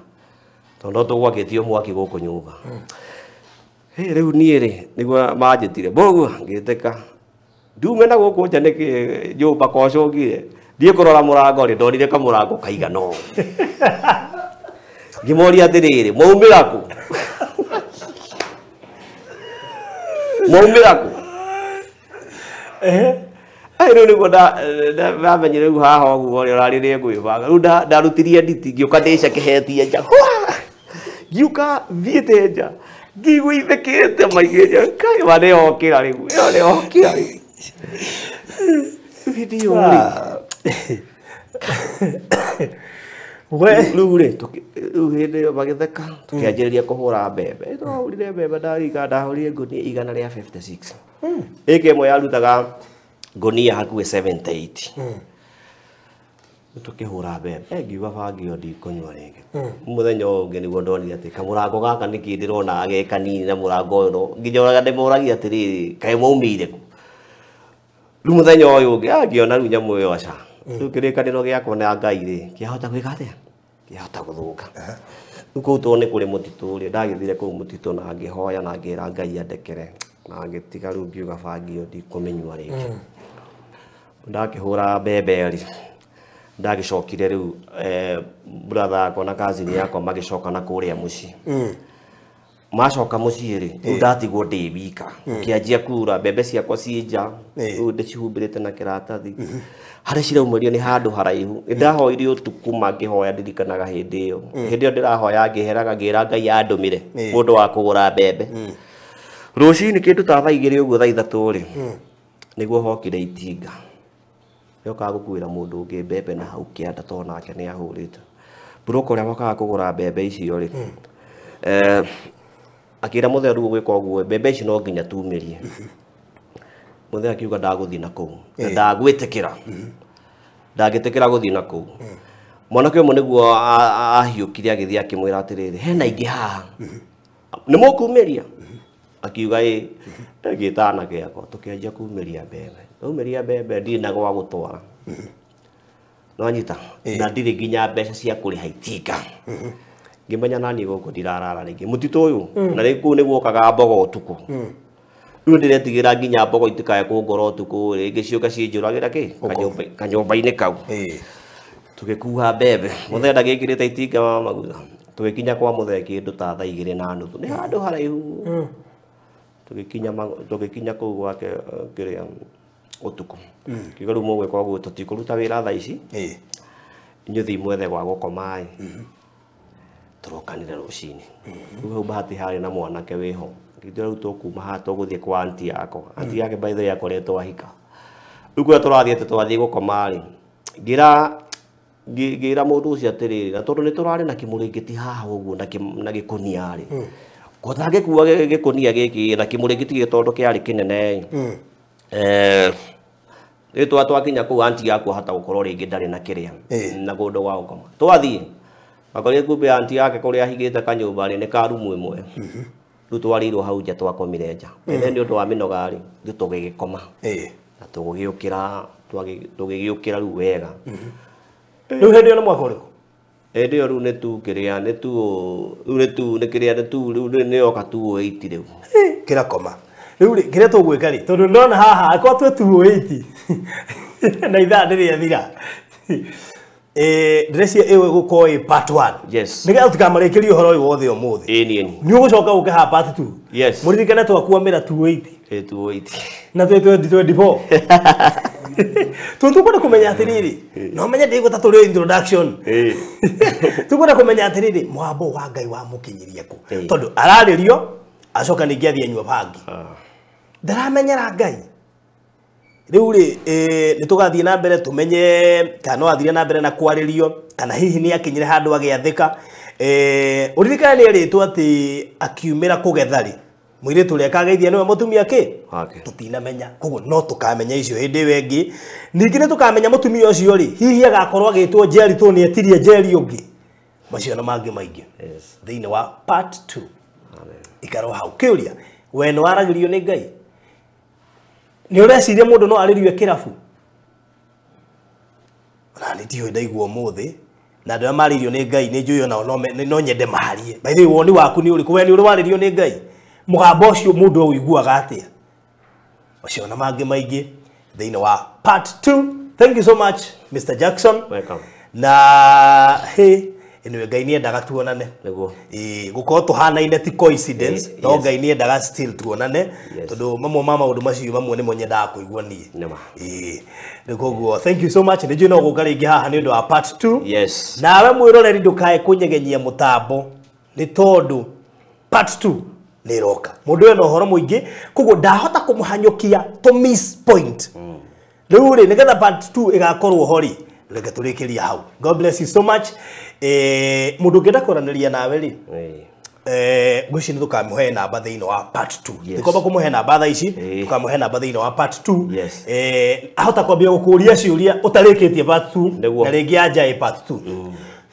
B: Tondũ no tũgwakĩtio mwaki gũkũ nyũmba. Rĩu niĩ rĩ, nĩguo manjĩtire, Mbũguo, ngĩtĩka. Ndume na gũkũ nja nĩkĩ nyũmba kocũngire. Thiĩ kũrora mũrango rĩ, ndonire kamũrango kaigana ũũ. Ngĩmoria atĩrĩrĩ, mwaumĩra kũ? Mwaumĩra kũ? Ai rĩu nĩguo ndamenyire rĩu haha ũguo rĩ, ũrarĩ nĩ ngwĩbanga. Rĩu ndarutirie nditi, ngĩũka ndĩcekehetie nja. Hwa! Ngiũka thiĩte nja. Ngĩigua ithekete maigĩ nja. Kai ma nĩyokĩra rĩu. Ĩyo nĩyokĩra rĩu. Hĩndĩ ĩyo rĩ. Rĩu rĩ rĩu hĩndĩ ĩyo magĩtheka tũkĩanjĩrĩria kũhũra mbembe. Twahũrire mbembe ndarika ndahũrire ngũnia 156. Ĩka ĩmwe yarutaga ngũnia hakuhĩ 78. Tũkĩhũra mbembe ngiuga bangi ĩyo ndikũnyua rĩngĩ. Mũthenya ũyũ ũngĩ nĩguo ndonire atĩ kamũrango gaka nĩkĩ ndĩrona ge kanini na mũrango ũyũ no nginya ũrĩa ndĩmoragia atĩrĩrĩ kaĩ mwaumĩire kũ. Rĩu mũthenya ũyũ ũngĩ ngĩona rĩu nyamũ ĩyo aca. Rĩu kĩrĩkanĩro gĩakwa na Ngai rĩ kĩahota gwĩka atĩa? Kĩahota gũthũka. Rĩu kũu tondũ nĩ kũrĩ mũtitũ rĩ ndagĩthire kũu mũtitũ na ngĩhoya na ngĩra Ngai andekere na ngĩtiga rĩu ngiuga bangi ĩyo ndikũmĩnyua rĩngĩ. Ndakĩhũra mbembe rĩ ndagĩcokire rĩu brother yakwa na cousin yakwa magĩcoka na kũrĩa mũciĩ. Macoka mũciĩ rĩ rĩu ndatigwo ndĩ wika kĩanjia kura mbembe ciakwa ciĩ nja rĩu ndĩcihumbĩrĩte na kĩratathi harĩa ciraumĩrio nĩ handũ haraihu. Nĩndahoire ũtukũ mangĩhoya ndirikanaga hĩndĩ ĩyo. Hĩndĩ ĩyo ndĩrahoya ngĩheraga ngĩra Ngai andũmĩre mũndũ wa kũgũra mbembe. Rũcinĩ kĩndũ ta thaa 2 ũguo thaa 3 rĩ nĩguo hokire itinga rĩokaga gũkuĩra mũndũ ũngĩ mbembe na hau kĩanda tondũ nake nĩ ahũrĩte. Broker ũrĩa wokaga kũgũra mbembe icio rĩ akĩra mũthee rĩu ũgwĩka ũguo mbembe ici no nginya tumĩrie. Mũthee akiuga ndagũthiĩ na kũu na ndagwĩtĩkĩra. Ndangĩtĩkĩra gũthiĩ na kũu. Mwanake ũmwe nĩguo ahiũkire agĩthiĩ akĩmwĩra atĩrĩrĩ hena ingĩ haha nĩ mũkumĩria. Akiuga ĩ ngĩta anake akwa tũkĩanjia kumĩria mbembe. Ndaumĩria mbembe ndirĩ na gwa gũtwara. Nĩwanyita na ndirĩ nginya mbeca cia kũrĩha itinga. Ngĩmenya naniĩ gũkũ ndirarara rĩngĩ mũtitũ ũyũ na rĩu kũu nĩguokaga mbogo ũtukũ. Rĩu ndĩretigĩra nginya mbogo itikae kũngora ũtukũ rĩngĩ ciũka ciĩnjũragĩra kĩ kanyũmba-inĩ kau. Tũgĩkuha mbembe mũthee ndagĩkĩrĩte itinga wa maguta. Tũgĩkinya kwa mũthee kĩndũ ta thaa 2:30 nĩ handũ haraihu. Tũgĩkinya kũu gwake kĩrĩa ũtukũ. Kiuga rĩu mũgwĩka ũguo tũtikũruta wĩra thaa ici inyuĩ thiĩ mwethe gwa gũkoma ĩ tũrokanire rũcinĩ. Rĩu hau bahati harĩ na mwanake wĩho. Ngĩtwĩra rĩu tũkuma haha tũgũthiĩ kwa auntie yakwa. Auntie yake by the way akoretwo ahika. Rĩu kũrĩa tũrathiĩ atĩ twathiĩ gũkoma rĩ ngĩra mũndũ ũcio atĩrĩrĩ na tondũ nĩ tũrarĩ na kĩmũrĩngĩti haha ũguo na gĩkũnia rĩ ngũtangĩkua gĩkũnia gĩkĩ na kĩmũrĩngĩti gĩkĩ tondũ kĩarĩ kĩnene ĩ rĩu twakinya kũu auntie yakwa hata gũkorwo rĩngĩ ndarĩ na kĩrĩa na kũndũ gwa gũkoma. Twathiĩ akorire kumbe auntie yake kũrĩa ahigĩte kanyũmba rĩ nĩ ka rumu ĩmwe. Rĩu twarĩirwo hau nja twakomire nja. Nĩ ũndũ wa mĩnoga rĩ rĩu tũgĩgĩkoma na tũgĩgĩũkĩra rĩu wega.
C: Rĩu hĩndĩ ĩyo nĩ mwaka ũrĩkũ?
B: Hĩndĩ ĩyo rĩu nĩ tu kĩrĩa nĩ tu rĩu nĩ tu nĩ kĩrĩa nĩ tu rĩu nĩ yoka 208 rĩu.
C: Kĩrakoma. Rĩu rĩ kĩrĩa tũgwĩka rĩ tondũ ndona haha akorwo twĩ 208 na ithaa ndĩrĩathira. Ndĩreciria ĩyo ĩgũkorwo ĩ part 1.
B: Yes.
C: Nĩgetha tũtikamarĩkĩrie ũhoro ũyũ wothe ũmũthĩ.
B: Ĩĩ niĩ.
C: Nĩ ũgũcoka ũke haha part 2.
B: Yes.
C: Mũririkane twakuamĩra 280.
B: Ĩ 280.
C: Na twĩ 2024. Tondũ tũkwenda kũmenya atĩrĩrĩ no menye ndĩgũta tũrĩ introduction. Tũkwenda kũmenya atĩrĩrĩ mũgambo wa Ngai wamũkinyirie kũ tondũ ararĩrio acoka ningĩ athiĩ anyua bangi. Ndaramenyera Ngai. Rĩu rĩ nĩ tũgathiĩ na mbere tũmenye kana no athire na mbere na kwarĩrio kana hihi nĩ akinyire handũ agĩathĩka. Ũririkane nĩ erĩtwo atĩ akiumĩra kũgetha rĩ mũirĩtu ũrĩa akageithia nĩwe mũtumia kĩ tũtinamenya koguo no tũkamenya icio hĩndĩ ĩyo ĩngĩ. Ningĩ nĩ tũkamenya mũtumia ũcio rĩ hihi agakorwo agĩtwo Njeri tondũ nĩ etirie Njeri ũngĩ. Macio na mangĩ maingĩ thĩinĩ wa part 2. Ikarwo hau kĩũria we nĩ waragĩrio nĩ Ngai? Nĩ ũreciria mũndũ no arĩrio kĩrabu? Ona nĩ ndiũĩ ndaigua ũmũthĩ na andũ arĩa marĩirio nĩ Ngai nĩ njũĩ onao no nyende maharie. By the way woni waku nĩ ũrĩkũ? We nĩ ũrĩ warĩrio nĩ Ngai? Mũgambo ũcio mũndũ ũiguaga atĩa? Macio na mangĩ maingĩ thĩinĩ wa part 2. Thank you so much Mr. Jackson.
B: Welcome.
C: Na hey anyway Ngai nĩ endaga tuonane.
B: Nĩguo.
C: Gũkorwo tũhanaine ti coincidence no Ngai nĩ endaga still tuonane tondũ mamwe ma maũndũ macio mamwe nĩmo nyendaga kũigua niĩ. Rĩu koguo thank you so much. Nĩ njũĩ no gũka rĩngĩ haha nĩ ũndũ wa part 2.
B: Yes.
C: Nawe mwĩroreri ndũkae kũnyegenyia mũtambo nĩ tondũ part 2 nĩ ĩroka. Mũndũ ũyũ na ũhoro mũingĩ koguo ndahota kũmũhanyũkia to miss point. Rĩu rĩ nĩgetha part 2 ĩgakorwo ho rĩ Reke tũrĩkĩrie hau. God bless you so much. Mũndũ ũngĩenda kwaranĩria nawe rĩ, ngwĩciria nĩ tũkamũhe namba thĩinĩ wa part 2. Tũkomba kũmũhe namba thaa ici, tũkamũhe namba thĩinĩ wa part 2.
B: Yes.
C: Ahota kwambia gũkũria ciũria ũtarĩkĩtie part 2
B: Nĩguo.
C: na rĩngĩ anja ĩ part 2.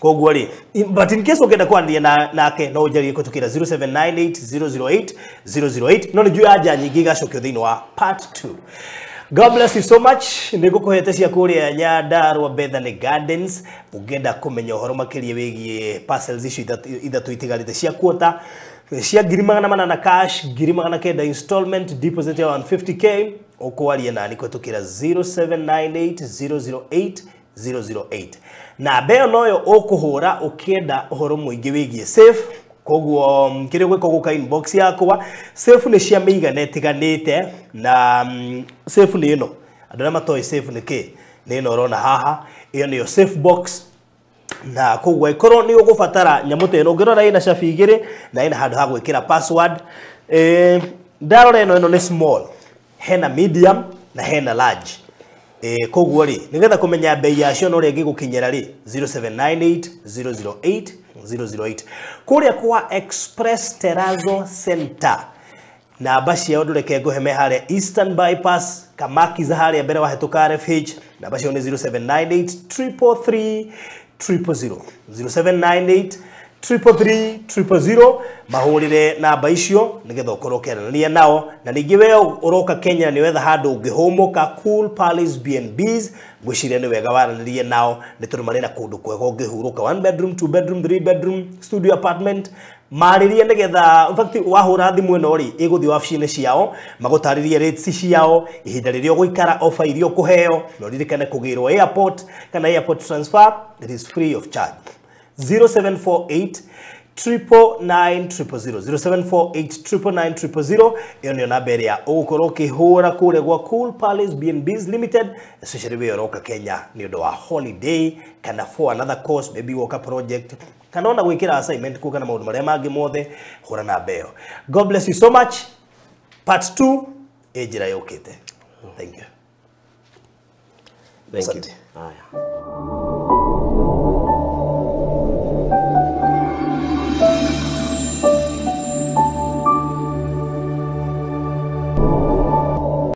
C: Koguo rĩ, but in case ũngĩenda kwaranĩria nake no ũnjarie kũhĩtũkĩra 0798 008 008, no nĩ njũĩ anja nyingĩ igacokio thĩinĩ wa part 2. God bless you so much. Nĩ ngũkũhete cia kũrĩa Nyandarua Bethany Gardens. Ũngĩenda kũmenya ũhoro makĩria wĩgiĩ parcels icio ithatũ itigarĩte cia kuota cia 400,000 cash, 900,000 installment, deposit ya 150K, ũkwaria nani kũhĩtũkĩra 0798 008 008. Namba ĩyo noyo ũkũhũra ũkĩenda ũhoro mũingĩ wĩgiĩ safe. Koguo kĩrĩa ũgwĩka, ũgũka inbox yakwa. Safe nĩ cia mĩigana ĩtiganĩte na safe nĩ ĩno. Andũ arĩa matoĩ safe nĩ kĩ, nĩ ĩno ũrona haha, ĩyo nĩyo safe box. Na koguo ĩkorwo nĩ ũgũbatara nyamũ ta ĩno, ũngĩrora ĩna cabi igĩrĩ na ĩna handũ ha gwĩkĩra password. Ndarora ĩno nĩ small, hena medium na hena large. Koguo rĩ, nĩgetha kũmenya bei yacio na ũrĩa ĩngĩgũkinyĩra rĩ, 0798 008 008, kũrĩa kwa Express Terrazzo Center. Namba ciao ndũreke ngũhe, me harĩa Eastern Bypass, Kamakiza, harĩa mbere wahĩtũka RFH. Namba ciao nĩ 0798 333 000, 0798 333 000. Mahũrĩre namba icio nĩgetha ũkorwo ũkĩaranĩria nao. Na ningĩ we ũroka Kenya nĩ wetha handũ ũngĩhũmũka, Cool Palace B&Bs, ngwĩciria nĩ wega waranĩrie nao nĩ tondũ marĩ na kũndũ kwega ũngĩhurũka, one bedroom, two bedroom, three bedroom, studio apartment. Marĩrie nĩgetha, in fact, wahũra thimũ ĩno rĩ, ĩgũthiĩ wabici-inĩ ciao magũtarĩrie rates ciao, ihinda rĩrĩa ũgũikara, offer iria ũkũheo. Na ũririkane kũgĩrwo airport kana airport transfer, it is free of charge. 0748 999 000, 0748 999 000, ĩyo nĩyo namba ĩrĩa ũgũkorwo ũkĩhũra kũrĩa gwa Cool Palace B&Bs Limited, especially we ũroka Kenya nĩ ũndũ wa holiday kana for another course, maybe woka project kana ona gwĩkĩra assignment kũ kana maũndũ marĩa mangĩ mothe, hũra namba ĩyo. God bless you so much. Part 2 ĩ njĩra yũkĩte. Thank you.
B: Thank you.
C: Asante.
B: Haya.